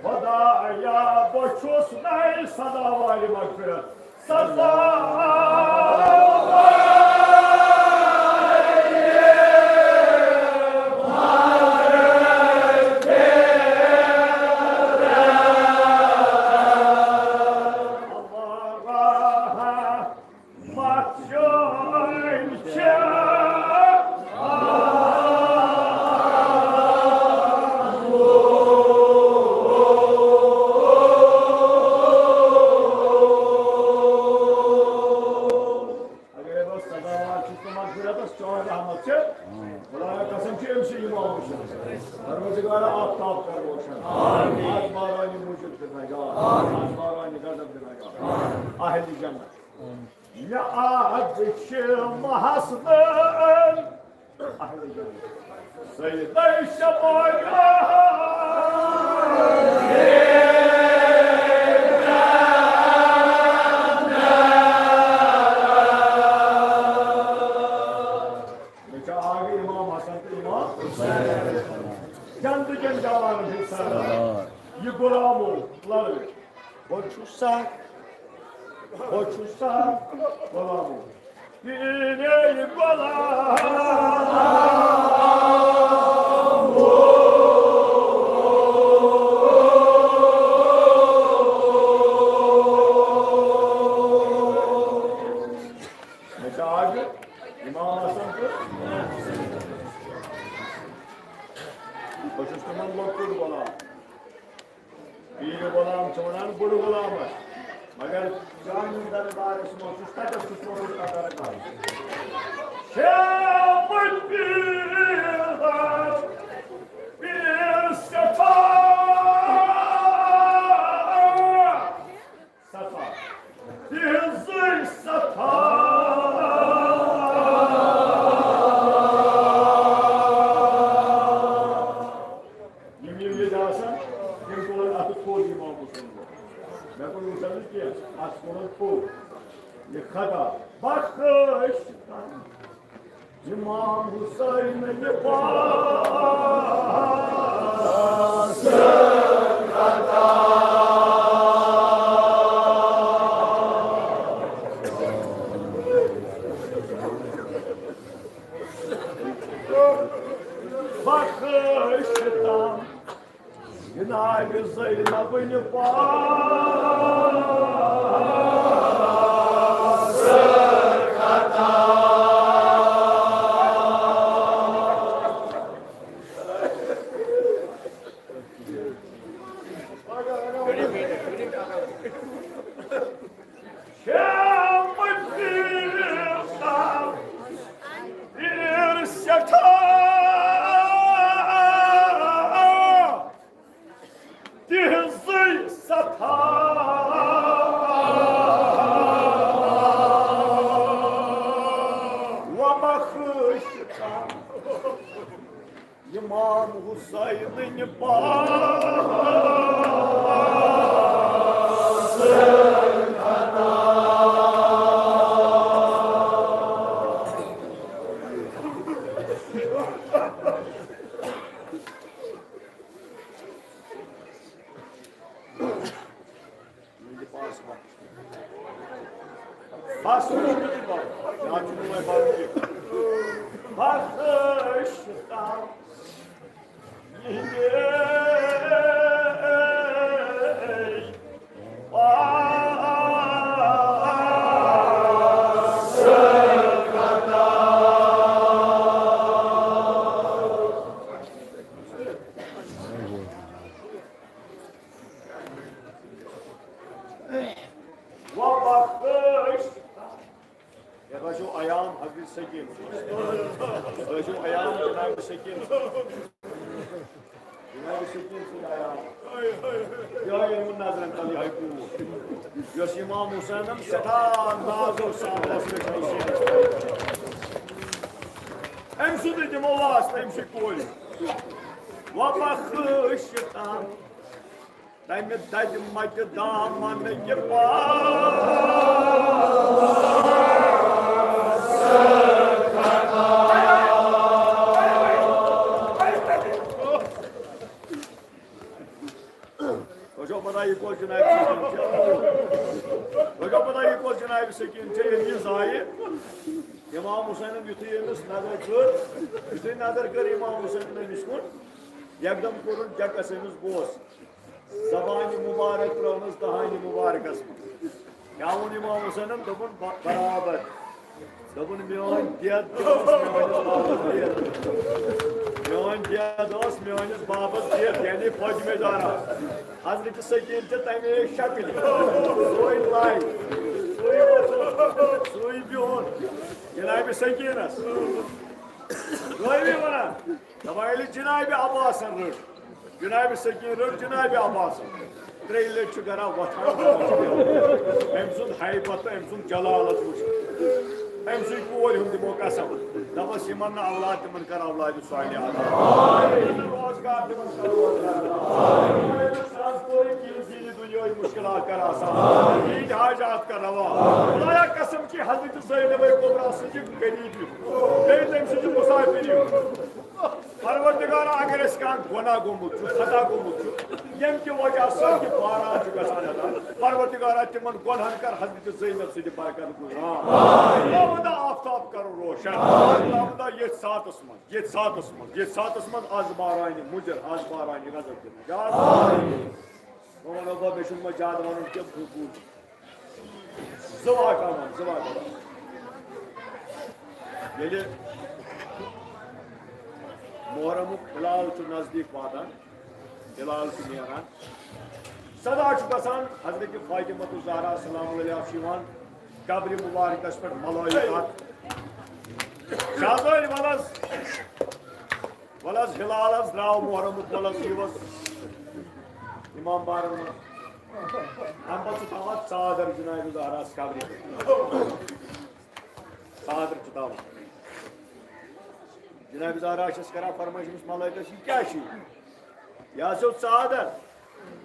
خۄدایا، بہٕ چھُس نَے سزاوارِ مغفرت۔ سزاوارِ مغفرت۔ مت چٲنۍ چھےٚ۔ اگرے بہٕ سزاوار چھُس تہٕ مغفرتس چٲنۍ رحمت چھِ، خۄدایا قسم چھِ أمۍ سٕے امام حسین۔ پروردگارا آفتاب کر روشن۔ آز بارانہِ موٗجوٗب دِنَے گار۔ آز بارانہِ غضب دِنَے گار۔ اہلِ جنت۔ مےٚ آز چھِ محسنن اہلِ جنت۔ سیدے شمائل۔ مےٚ چھُ آگے امام حسن تہٕ امام حسین۔ جنتہٕ کٮ۪ن جوانن ہٕنٛدۍ سردار۔ یہِ غلامو لڑٲے۔ بہٕ چھُس سا، بہٕ چھُس سا غلامو۔ پیٖرے غلامو۔ پیٖرِ غلام چھِ وَنان بٕڈٕ غلامَس، مگر چانہِ دربارَس منٛز چھُس تَتٮ۪تھ چھُس سورُے قطر کَرُن۔ شیخ پیٖر، پیٖر سٮ۪ٹھاہ صفا، تِہنٛزٕے صفا۔ یِم یِم ییٚتہِ آسان، تِم تُلن اَتھٕ تھوٚد اِمام حُسین۔ مےٚ کوٚر نہٕ سمجھ کینٛہہ، اَتھ کوٚرُن تھوٚد۔ یہِ خطا، بخش۔ امام حسین لباس۔ بخشتم جناب زینب نپاس۔ شیخ مدینہ پیر سٹھا تہنزٕے سطحا وبخش۔ امام حسین پاس۔ بس، بس، بس، بس۔ وبخش۔ یہِ حظ چھُ ایام حضرت سکین۔ یہِ حظ چھُ ایام جناب سکین۔ جناب سکین سُنٛد ایام۔ یِہوٚے یِمن نظرن تل یِہوٚے کوٗر، یۄس امام حسینن سٮ۪ٹھاہ نازو سان اوس لیوٗکھمُت۔ أمۍ سُنٛدٕے دِمو واسطہٕ، أمۍ سٕے کورِ۔ وبخش تام تمہِ ددِ متہِ دامن کہِ پاس۔ تۄہہِ چھو پتہ، یہِ کۄس جناب سکیٖن چھِ؟ تۄہہِ چھو پتہ، یہِ کۄس جناب سکیٖن چھِ؟ ییٚلہِ یہِ زایہِ، امام حسینن یُتھُے أمِس نظر کٔر، یُتھُے نظر کٔر امام حسینن أمِس کُن، یکدم کوٚرُن ڈٮ۪کس أمِس بوس۔ زبانہِ مُبارک ترٲونَس دہانہِ مُبارکَس منٛز۔ کیٛاہ ووٚن امام حسینن؟ دوٚپُن، ب-، برابر۔ دوٚپُن، میون دٮ۪د تہِ اوس میٲنِس بابس دٮ۪د۔ میون دٮ۪د اوس میٲنِس بابس دٮ۪د، یعنی پٔتمہِ دۄہ۔ حضرت سکیٖن تہِ تَمے شکلہِ۔ سُے لَے، سُے وۄتھُن، سُے بِہُن۔ جناب سکیٖنس۔ دوٚیمہِ وَنان، دَپان، ییٚلہِ جناب عباسن رٔٹ، جناب سکین رٔٹ جناب عباس۔ ترٛیٚیہِ لٹہِ چھُ گرا وۄتھان۔ أمۍ سُنٛد ہیبت تہٕ أمۍ سُنٛد جلالت وٕچھ۔ أمۍ سٕے کورِ ہُنٛد دِمو قسم۔ دَپس، یِمن نہٕ اولاد، تِمن کر اولاد صالح عطا۔ یِمن نہٕ روزگار، تِمن کر روزگار عطا۔ یِمن نہٕ ٹرانسپورٹ، یِم دینی دُنیاہٕچ مُشکلات کر آسان۔ یِہِنٛدۍ حاجات کر روا۔ خدایا قسم کہِ حضرت زینب کبریٰ سٕنٛدِ غریٖبی، بیٚیہِ تٔمۍ سٕنٛدِ مُسافِری۔ پروردگارا، اگر اَسہِ کانٛہہ گۄناہ گوٚمُت چھُ، خطا گوٚمُت چھُ، ییٚمہِ کہِ وجہ سۭتۍ یہِ باران چھُ گژھان عطا، پروردگارا، تِمن گۄنہن کر حضرت زینب سۭتۍ برکت گُزار۔ خداوندا، آفتاب کر روشن۔ خداوندا، ییٚتھۍ ساتس منٛز، ییٚتھۍ ساتس منٛز، ییٚتھۍ ساتس منٛز از بارانہِ مُضر، از بارانہِ غضب دِنہٕ۔ یا اللہ۔ وۄنۍ وَنو بہٕ، مےٚ چھُنہٕ وۄنۍ زیادٕ وَنُن کینٛہہ، بوٗ-، بوٗ-، زٕ واقعہ وَن، زٕ واقعہ وَن۔ ییٚلہِ محرمُک ہلال چھُ نزدیٖک واتان، ہلال چھُ نیران۔ صدا چھُ گژھان، حضرت فاطمہ الزہرا سلام اللہ علیہا چھِ یِوان قبرِ مبارکس پٮ۪ٹھ ملٲیِتھ اَتھ۔ شاہ زٲلۍ وَلہٕ حظ، وَلہٕ حظ ہلال حظ درٛاو محرمُک، وَلہٕ حظ یِیِو حظ اِمام بارَن منٛز۔ اَمہِ پَتہٕ چھُ تھاوان ژادر جناب زہراہَس قبرِ پٮ۪ٹھ۔ ژادر چھُ تھاوان۔ جناب زہرا چھَس کران فرمٲیِش أمِس ملٲیکَس، "یہِ کیٛاہ چھُ؟ یہِ ہسا چھُ ژادر۔"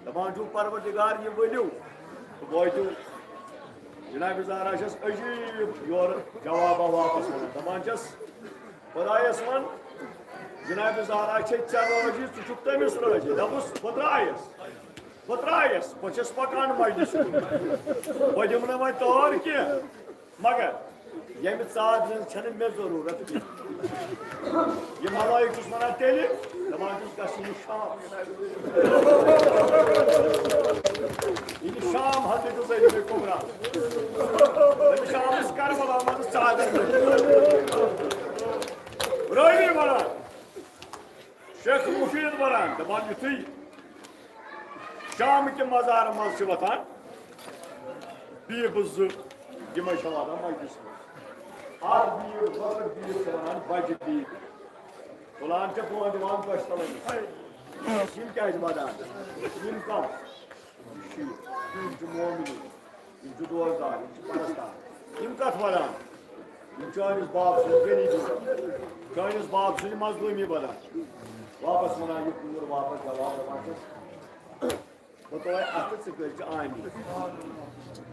دَپان چھُ، "پروردگار، یہِ ؤلِو تہٕ وٲتِو۔" جناب زہرا چھَس عجیٖب یورٕ جوابا واپس وَنان۔ دَپان چھَس، "خۄدایَس وَن، جناب زہرا چھے ژےٚ رٲضی، ژٕ چھُکھ تٔمِس رٲضی۔" دوٚپُس، "بہٕ درٛایَس، بہٕ درٛایَس، بہٕ چھَس پَکان مجلِسہِ کُن۔ بہٕ دِمہٕ نہٕ وۄنۍ تور کینٛہہ۔" مگر ییٚمہِ ژادرِ ہٕنٛز چھَنہٕ مےٚ ضروٗرت کینٛہہ۔ یہِ ملٲیِک چھُس وَنان تیٚلہِ، دَپان چھُس، "گژھِ یہِ شام۔" یہِ شام حضرت زینب کبریٰ۔ أمِس شامَس کربلا منٛز ژادر۔ رٲوی وَنان، شیخ مفید وَنان، دَپان یُتھُے شام کہِ مزارٕ منٛز چھِ وۄتھان بیٖبہٕ زٕ، یِمَے چھِ واتان مجلِس منٛز۔ اَکھ بیٖب، لۄکٕٹ بیٖب چھِ وَنان بَجہِ بیٖب۔ تُلان چھِ بونٛد دِوان دۄچھِ تَل أمِس۔ یِم کیٛازِ وَدان؟ یِم کَم؟ یِم چھِ مومنی، یِم چھِ دوستدار، یِم چھِ پرستار۔ یِم کَتھ وَدان؟ یِم چٲنِس باب سٕنٛدۍ غریٖبی، چٲنِس باب سٕنٛدۍ مظلوٗمی وَدان۔ واپس وَنان یہِ کوٗر، واپس جواب دَپان چھَس، بہٕ تُلے اَتھٕ، ژٕ کٔرۍ زِ آمیٖن۔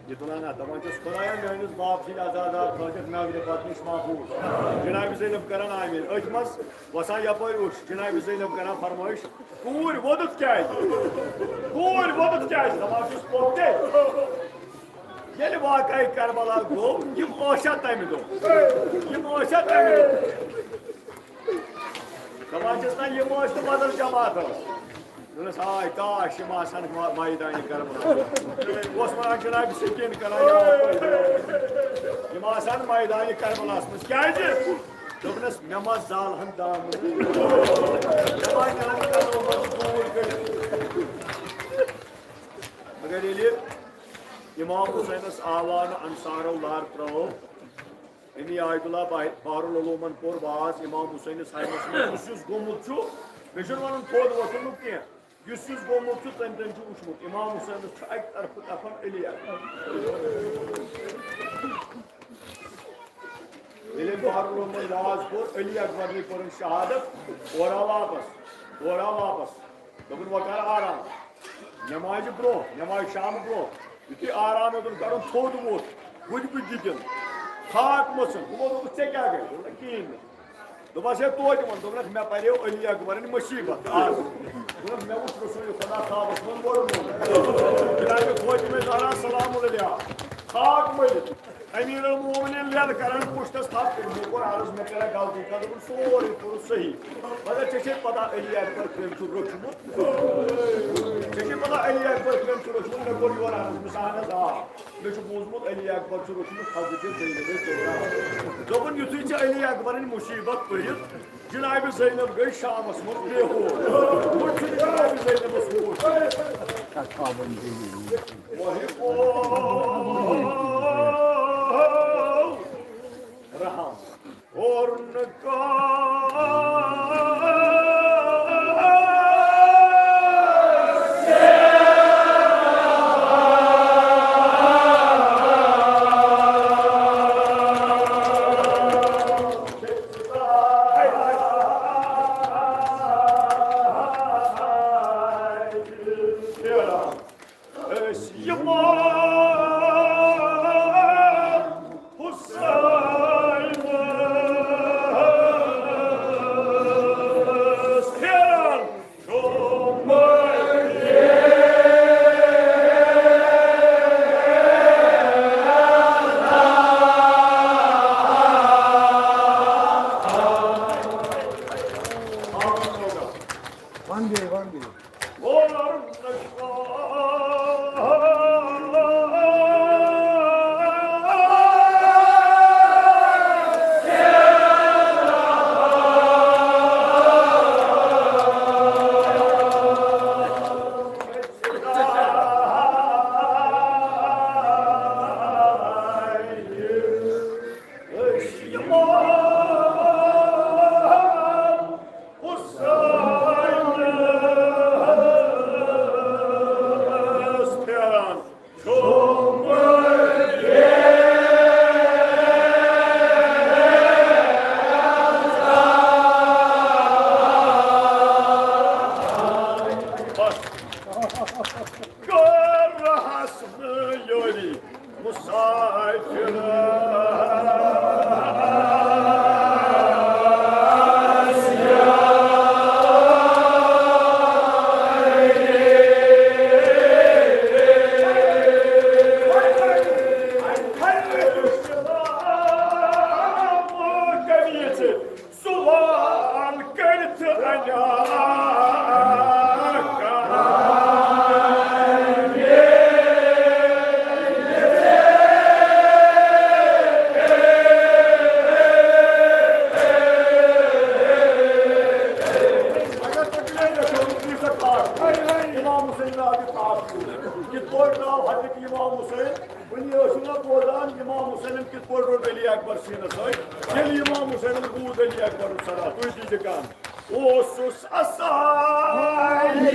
یہِ تُلان اَتھٕ، دَپان چھَس، "خۄدایا، میٛٲنِس باب سٕنٛدۍ عزادار تھٲوزٮ۪کھ ناوِ رِفعت نِش محفوٗظ۔" جناب زینب کران آمیٖن۔ أتھۍ منٛز وَسان یَپٲرۍ اوٚش، جناب زینب کران فرمٲیِش، "کوٗرۍ، ووٚدُتھ کیٛازِ؟ کوٗرۍ، ووٚدُتھ کیٛازِ؟" دَپان چھُس، "پوٚک تیٚلہِ، ییٚلہِ واقعہ کربلا گوٚو، یِم ٲسیا تَمہِ دۄہ؟ یِم ٲسیا تَمہِ دۄہ؟" دَپان چھِس، "نہ، یِم ٲسۍ تہٕ بدل جماعت ٲس۔" دوٚپنَس، "ہاے کاش، یِم آسہٕ ہن ما-، میدانِ کربلا۔" اوس وَنان جناب سکیٖن کران، "یِم آسہٕ ہن میدانِ کربلاہَس منٛز۔ کیٛازِ؟" دوٚپنَس، "مےٚ ما زالہٕ ہن دامن؟ مےٚ ما نِہن کَنو منٛز دوٗر کٔڑِتھ؟" مگر ییٚلہِ امام حسینس آوان انصارو لار ترٲو، امی آیت اللہ بحر العلومن کوٚر واز امام حسینس حیمس منٛز، یُس یُس گوٚمُت چھُ، مےٚ چھُنہٕ ونُن تھوٚد وۄتھُن نہٕ کینٛہہ، یُس یُس گوٚمُت چھُ، تٔمۍ تٔمۍ چھُ وُچھمُت۔ امام حسینس چھُ اکہِ طرفہٕ کفن علی اکبر۔ ییٚلہِ أمۍ بحر العلومن واز کوٚر، علی اکبرنٕے پٔرٕن شہادت، اورٕ آو واپس، اورٕ آو واپس۔ دوٚپُن، "وۄنۍ کر آرام۔" نٮ۪مازِ برونٛہہ، نٮ۪مازِ شامہٕ برونٛہہ، یُتھُے آرام ہیوٚتُن کَرُن، تھوٚد ووت، بُدۍ بُدۍ دِتِن، خاک مٔژھٕن۔ دوٚپمو، دوٚپُس، "ژےٚ کیٛاہ گٔے؟" دوٚپُن، "نہ، کِہیٖنۍ نہٕ۔" دوٚپمَس، "ہے، توتہِ وَن۔" دوٚپنَکھ، "مےٚ پَریو علی اکبرٕنۍ مُصیٖبت آز۔" دوٚپنَکھ، "مےٚ وُچھ رسول خۄدا خوابَس منٛز ووٚرمُت۔" جناب فاطمہ زہرا سلام علیہا، خاک مٔلِتھ، امیر المومنین لٮ۪ل کران پُشتس تھپھ، تٔمۍ کوٚر عرض، مےٚ کَرا غلطی کانٛہہ؟ دوٚپُن، سورُے کوٚرُن صحیح، مگر ژےٚ چھے پتہ علی اکبر کٔمۍ چھُ روٚچھمُت؟ ژےٚ چھے پتہ علی اکبر کٔمۍ چھُ روٚچھمُت؟ مےٚ کوٚر یورٕ عرض، مےٚ سا اہن حظ آ، مےٚ چھُ بوٗزمُت علی اکبر چھُ روٚچھمُت حضرت زینب کبریٰ۔ دوٚپُن، یُتھُے ژےٚ علی اکبرٕنۍ مُصیٖبت پٔرِتھ، جناب زینب گٔے شامس منٛز بے ہوش۔ وۄنۍ چھُنہٕ جناب زینبس ہوش۔ وۄنۍ گوٚو رحم۔ اور نکال۔ أسۍ یِمو۔ کٔرہَس نہٕ یوری مسافر۔ سوال کٔرِتھ اَنیٛاکھ۔ اگر تُہۍ گرے گژھِو، تُہۍ چھِو ٹھاٹھ۔ امام حسین آو یہِ ٹاٹھ۔ کِتھ پٲٹھۍ درٛاو حضرت امام حسین؟ وۄنۍ ٲسِو نا بوزان، امام حسینن کِتھ پٲٹھۍ روٚٹ علی اکبر سیٖنس سۭتۍ؟ ییٚلہِ امام حسینن بوٗز علی اکبرُن صدا، تُہۍ دیٖزِ کن۔ اوسُس اسان۔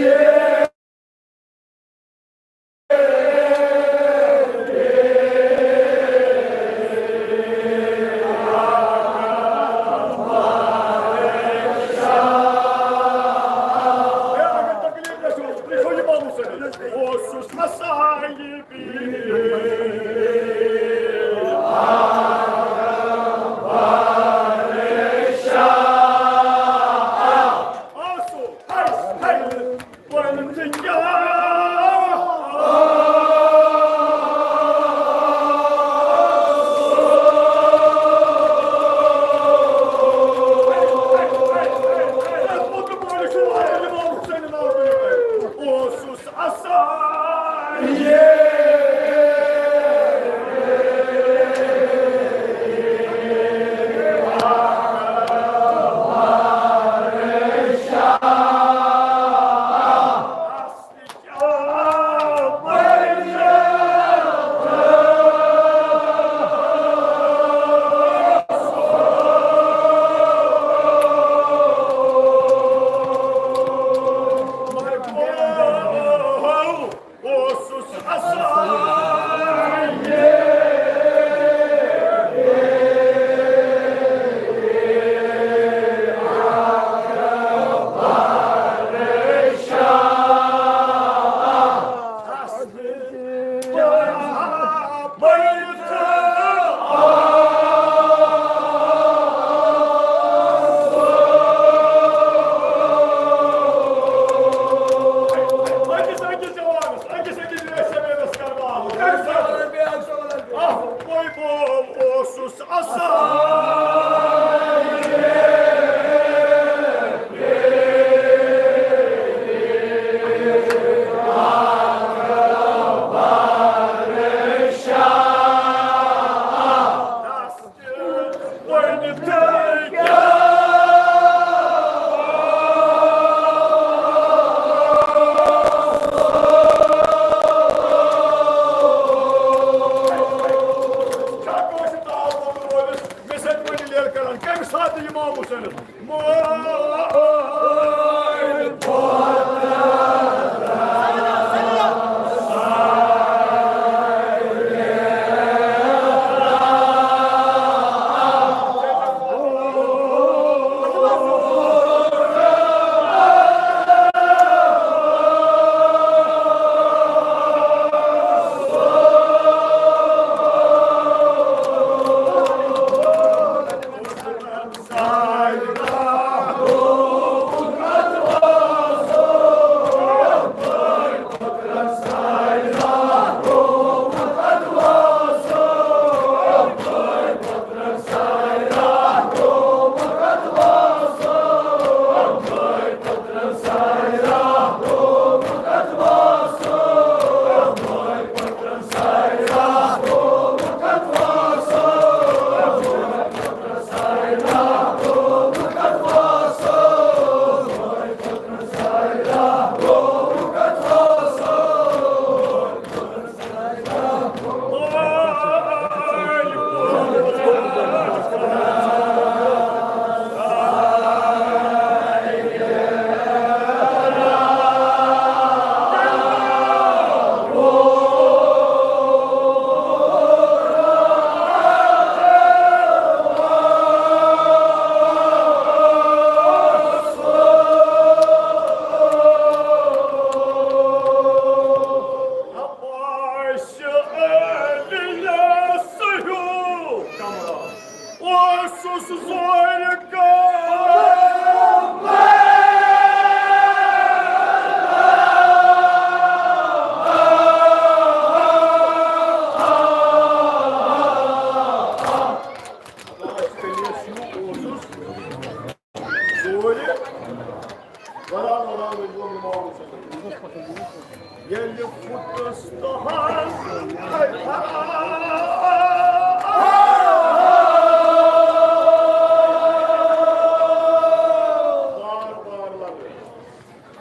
اگر تکلیف گژھِ، تُہۍ چھِو امام حسین۔ اوسُس اسان۔ اوسُس اسان۔ اوسُس اسان۔ أکِس أکِس جوانس، أکِس أکِس جوانس کرناوُن۔ اکھ بوے بوب اوسُس اسان۔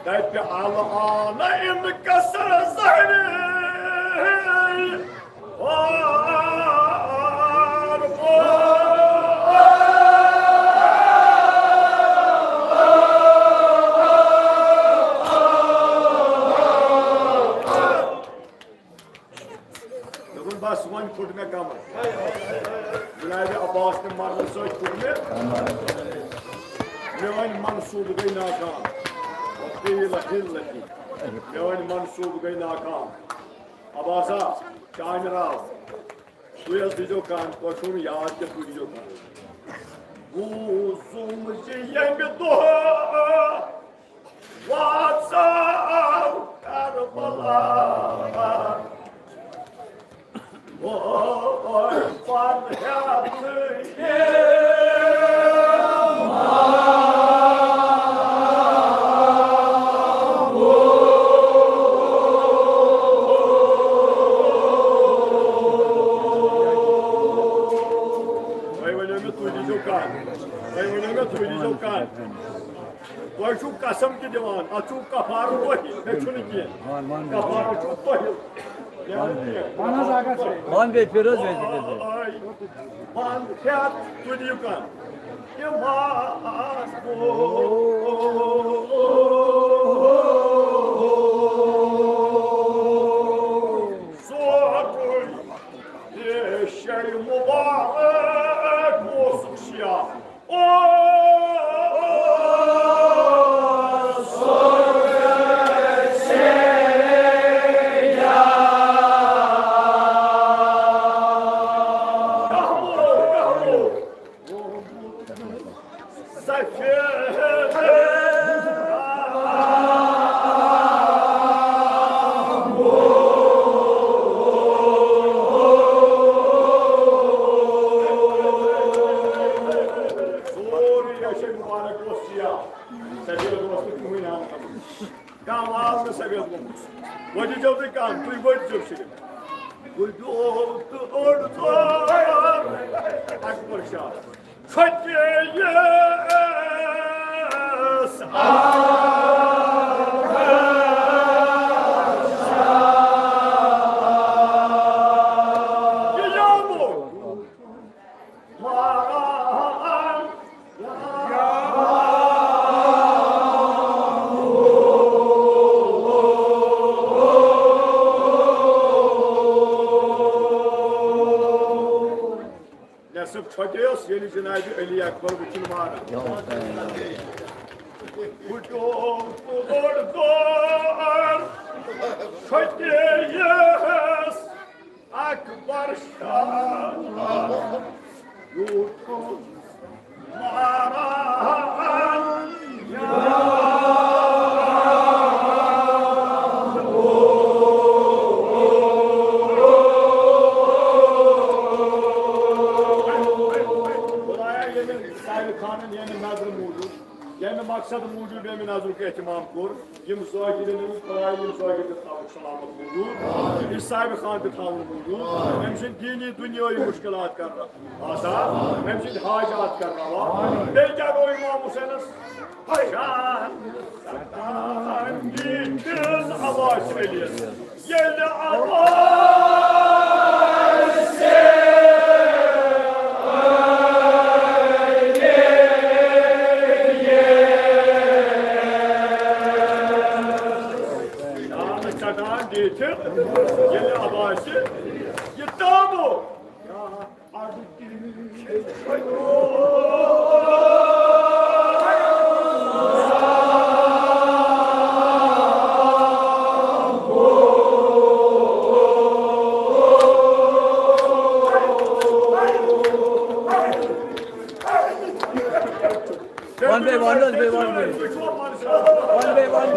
دَپہِ الآن اِنکسر ظہری۔ دوٚپُن، بس، وۄنۍ پھُٹ مےٚ کمر۔ جناب عباس نہِ مرنہٕ سۭتۍ پھُٹ مےٚ۔ میٲنۍ منصوٗبہٕ گٔے ناکام۔ وقیل حلتی۔ میٲنۍ منصوٗبہٕ گٔے ناکام۔ عباسا، چانہِ راو۔ تُہۍ حظ دیٖزیو کَن، تۄہہِ چھُو نہٕ یاد کینٛہہ، تُہۍ دیٖزیو کَن۔ بوٗزُم زِ ییٚمہِ دۄہ واتساو کربلا۔ وۄنۍ پَرٕ ہٮ۪تھ یہِ تُہۍ ؤنِو مےٚ، تُہۍ دیٖزیو کَن۔ تُہۍ ؤنِو مےٚ، تُہۍ دیٖزیو کَن۔ تۄہہِ چھُو قسم تہِ دِوان، اَتھ چھُو کفارٕ تۄہہِ، مےٚ چھُنہٕ کینٛہہ۔ کفارٕ چھُو تۄہہِ۔ مےٚ نہٕ کینٛہہ۔ وَن بیٚیہِ پھِر حظ، بیٚیہِ پھِر۔ وَن پھِر، تُہۍ دِیِو کَن۔ یہِ ماس گوٚو سورُے۔ یہِ شے مُبارک اوسُکھ شیعہ۔ او، او، سورُے یہِ چھِ مُبارک اوس شیعہ۔ سفید اوس نہٕ کٕہٕنۍ آمُت۔ کانٛہہ مال نہٕ سفید گوٚمُت۔ وۄنۍ دیٖزیو تُہۍ کَن، تُہۍ وٲتۍزیو صرف۔ گُجو تہٕ اوٚڑ ژور اکبر شاہ۔ پھٹیس آ۔ یہِ یامو۔ نصف چھۄکیس ییٚلہِ جناب علی اکبر وٕچھُن وارٕ۔ پھُٹیو تہٕ اوٚڑ دور چھۄکیس اکبر شاہ۔ یوٗت ماران خدایا، ییٚمہِ سالہِ خانن ییٚمہِ نظرٕ موٗجوٗب، ییٚمہِ مقصد موٗجوٗب ییٚمہِ نظرُک اہتمام کوٚر، یِم زٲہِد، یِم خدایا، یِم زٲہِد تہِ تھاوُکھ سلامت موٗجوٗب، یہِ صاحب خان تہِ تھاوُن موٗجوٗب، أمۍ سٕنٛدۍ دینی دُنیٲیی مُشکِلات کرنہٕ آسان، أمۍ سٕنٛدۍ حاجات کرناوان۔ بیٚیہِ کیٛاہ گوٚو اِمام حُسینَس؟ شان ستان دیٖتِس عباس علیَس۔ ییٚلہِ عباس شانہٕ ژٹان دِتھ، ییٚلہِ عباسہِ یہِ تابو۔ One by one, one by one, one by one.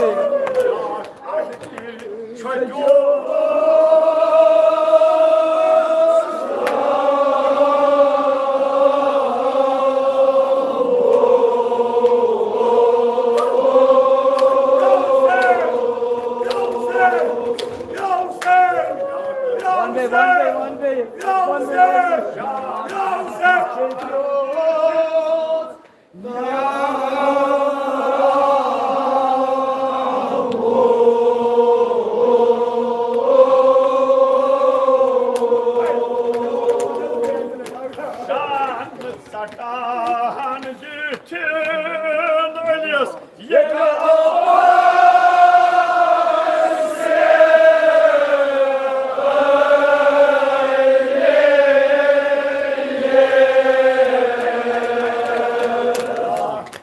One day, one day, one day. سٹان دِتھ ٲلِس ییٚلہِ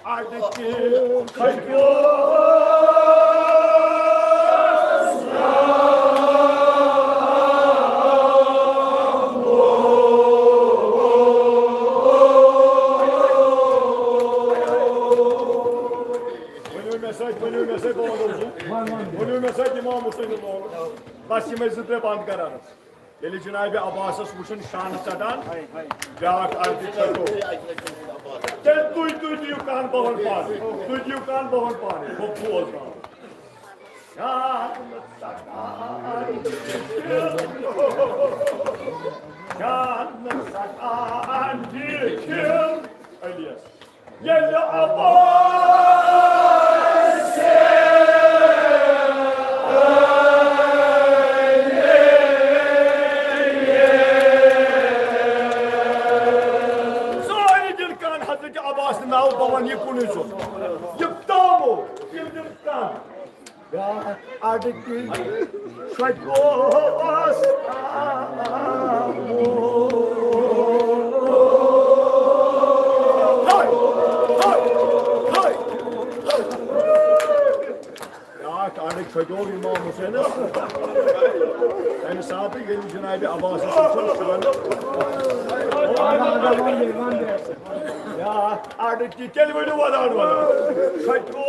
اَڈٕ کہِ کھجور۔ ؤنِو مےٚ سۭتۍ، ؤنِو مےٚ سۭتۍ، بہٕ وَنو زِ۔ ؤنِو مےٚ سۭتۍ، اِمام حُسین۔ بَس یِمَے زٕ ترٛےٚ بَنٛد کَران۔ ییٚلہِ جناب عباسس وٕچھُن شانہٕ ژٹان، بیٛاکھ اَڈٕ تہِ ژٔٹو۔ تیٚلہِ تُہۍ، تُہۍ دِیِو کَن بہن پانہٕ، تُہۍ دِیِو کَن بہن پانہٕ، بہٕ بوزناوٕ۔ شانہٕ ژٹان، شانہٕ ژٹان دِتھ علیَس۔ ییٚلہِ عباس سٲری دِن کَن حضرت عباس ناو، بہٕ وَنہٕ یہِ کُنُے زوٚن۔ یہِ تامو، یِم دِن کَن۔ بیٛاکھ اَڈٕ تہِ چھۄکیوس آمُت۔ ہاے، ہاے، ہاے، ہاے۔ بیٛاکھ اَڈٕ چھۄکیو اِمام حُسینَس۔ تَمہِ ساتہٕ ییٚلہِ جناب عباسَس وٕچھُن شانہٕ۔ یا اَڈٕ تہِ تیٚلہِ ؤنِو ودان ودان۔ چھۄکیو۔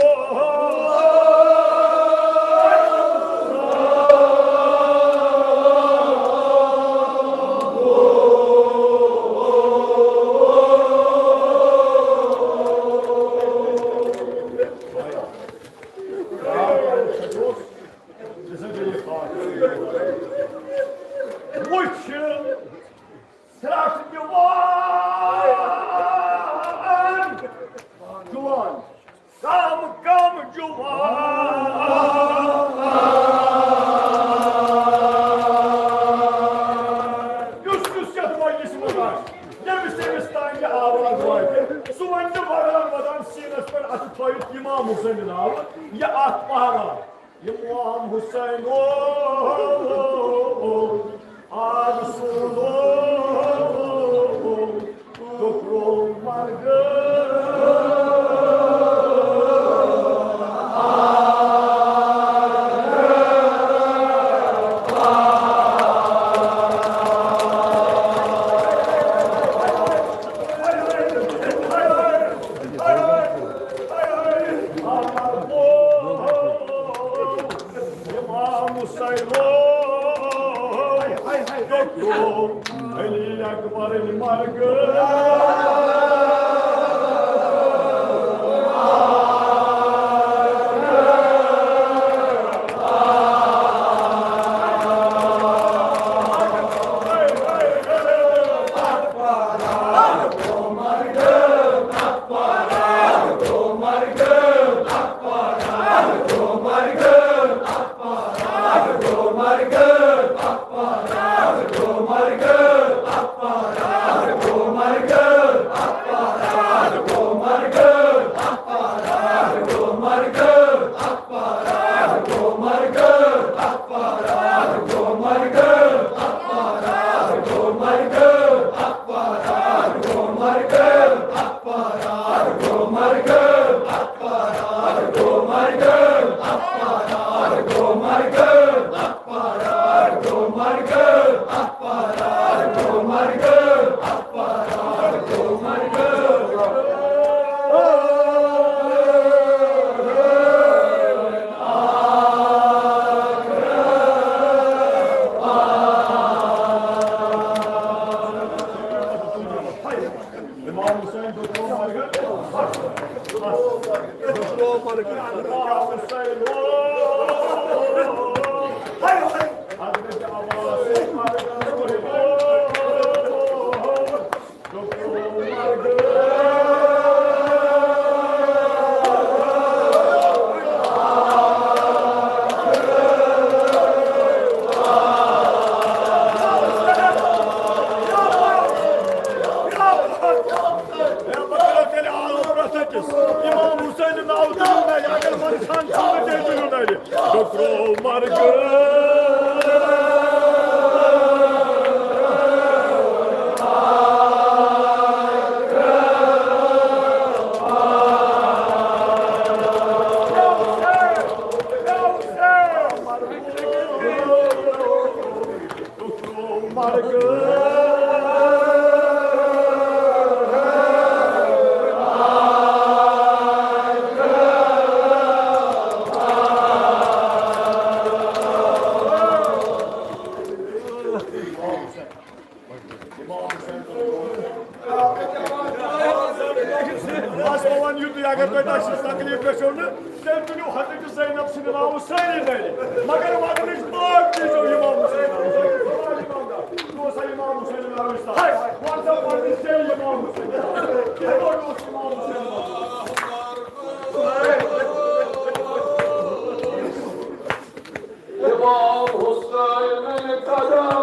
وٕچھ۔ سرٛٹھ دِوان جُوان، کم کم جُوان۔ یُس یُس یتھ مجلسہِ منٛز آسہِ، ییٚمِس ییٚمِس تام یہِ آواز واتہِ، سُہ ونہِ ودان ودان سیٖنس پٮ۪ٹھ اَتھٕ تھٲوِتھ اِمام حُسینہِ ناوٕ، یہِ اَتھ پہرا۔ اِمام حُسینو، آ رسولو، ٹُکرو مرگہٕ۔ اِمام حُسینو، علی اکبر مرگہٕ۔ امام حسین دوٚپُن، امام حسین۔ حضرت عباس۔ بس وۄنۍ یُتُے، اگر تۄہہِ تۄہہِ سۭتۍ تکلیٖف گژھیو نہٕ، تیٚلہِ تُلِو حضرت زینب سٕنٛدِ ناوٕ سٲری گرِ۔ مگر مگر أسۍ باغ دیٖزیو امام حسین۔ دوسا امام حسین ناوٕ سۭتۍ۔ وَن سا پننِس جے امام حسین۔ کِتھ پٲٹھۍ اوس امام حسین؟ امام حسین قدمن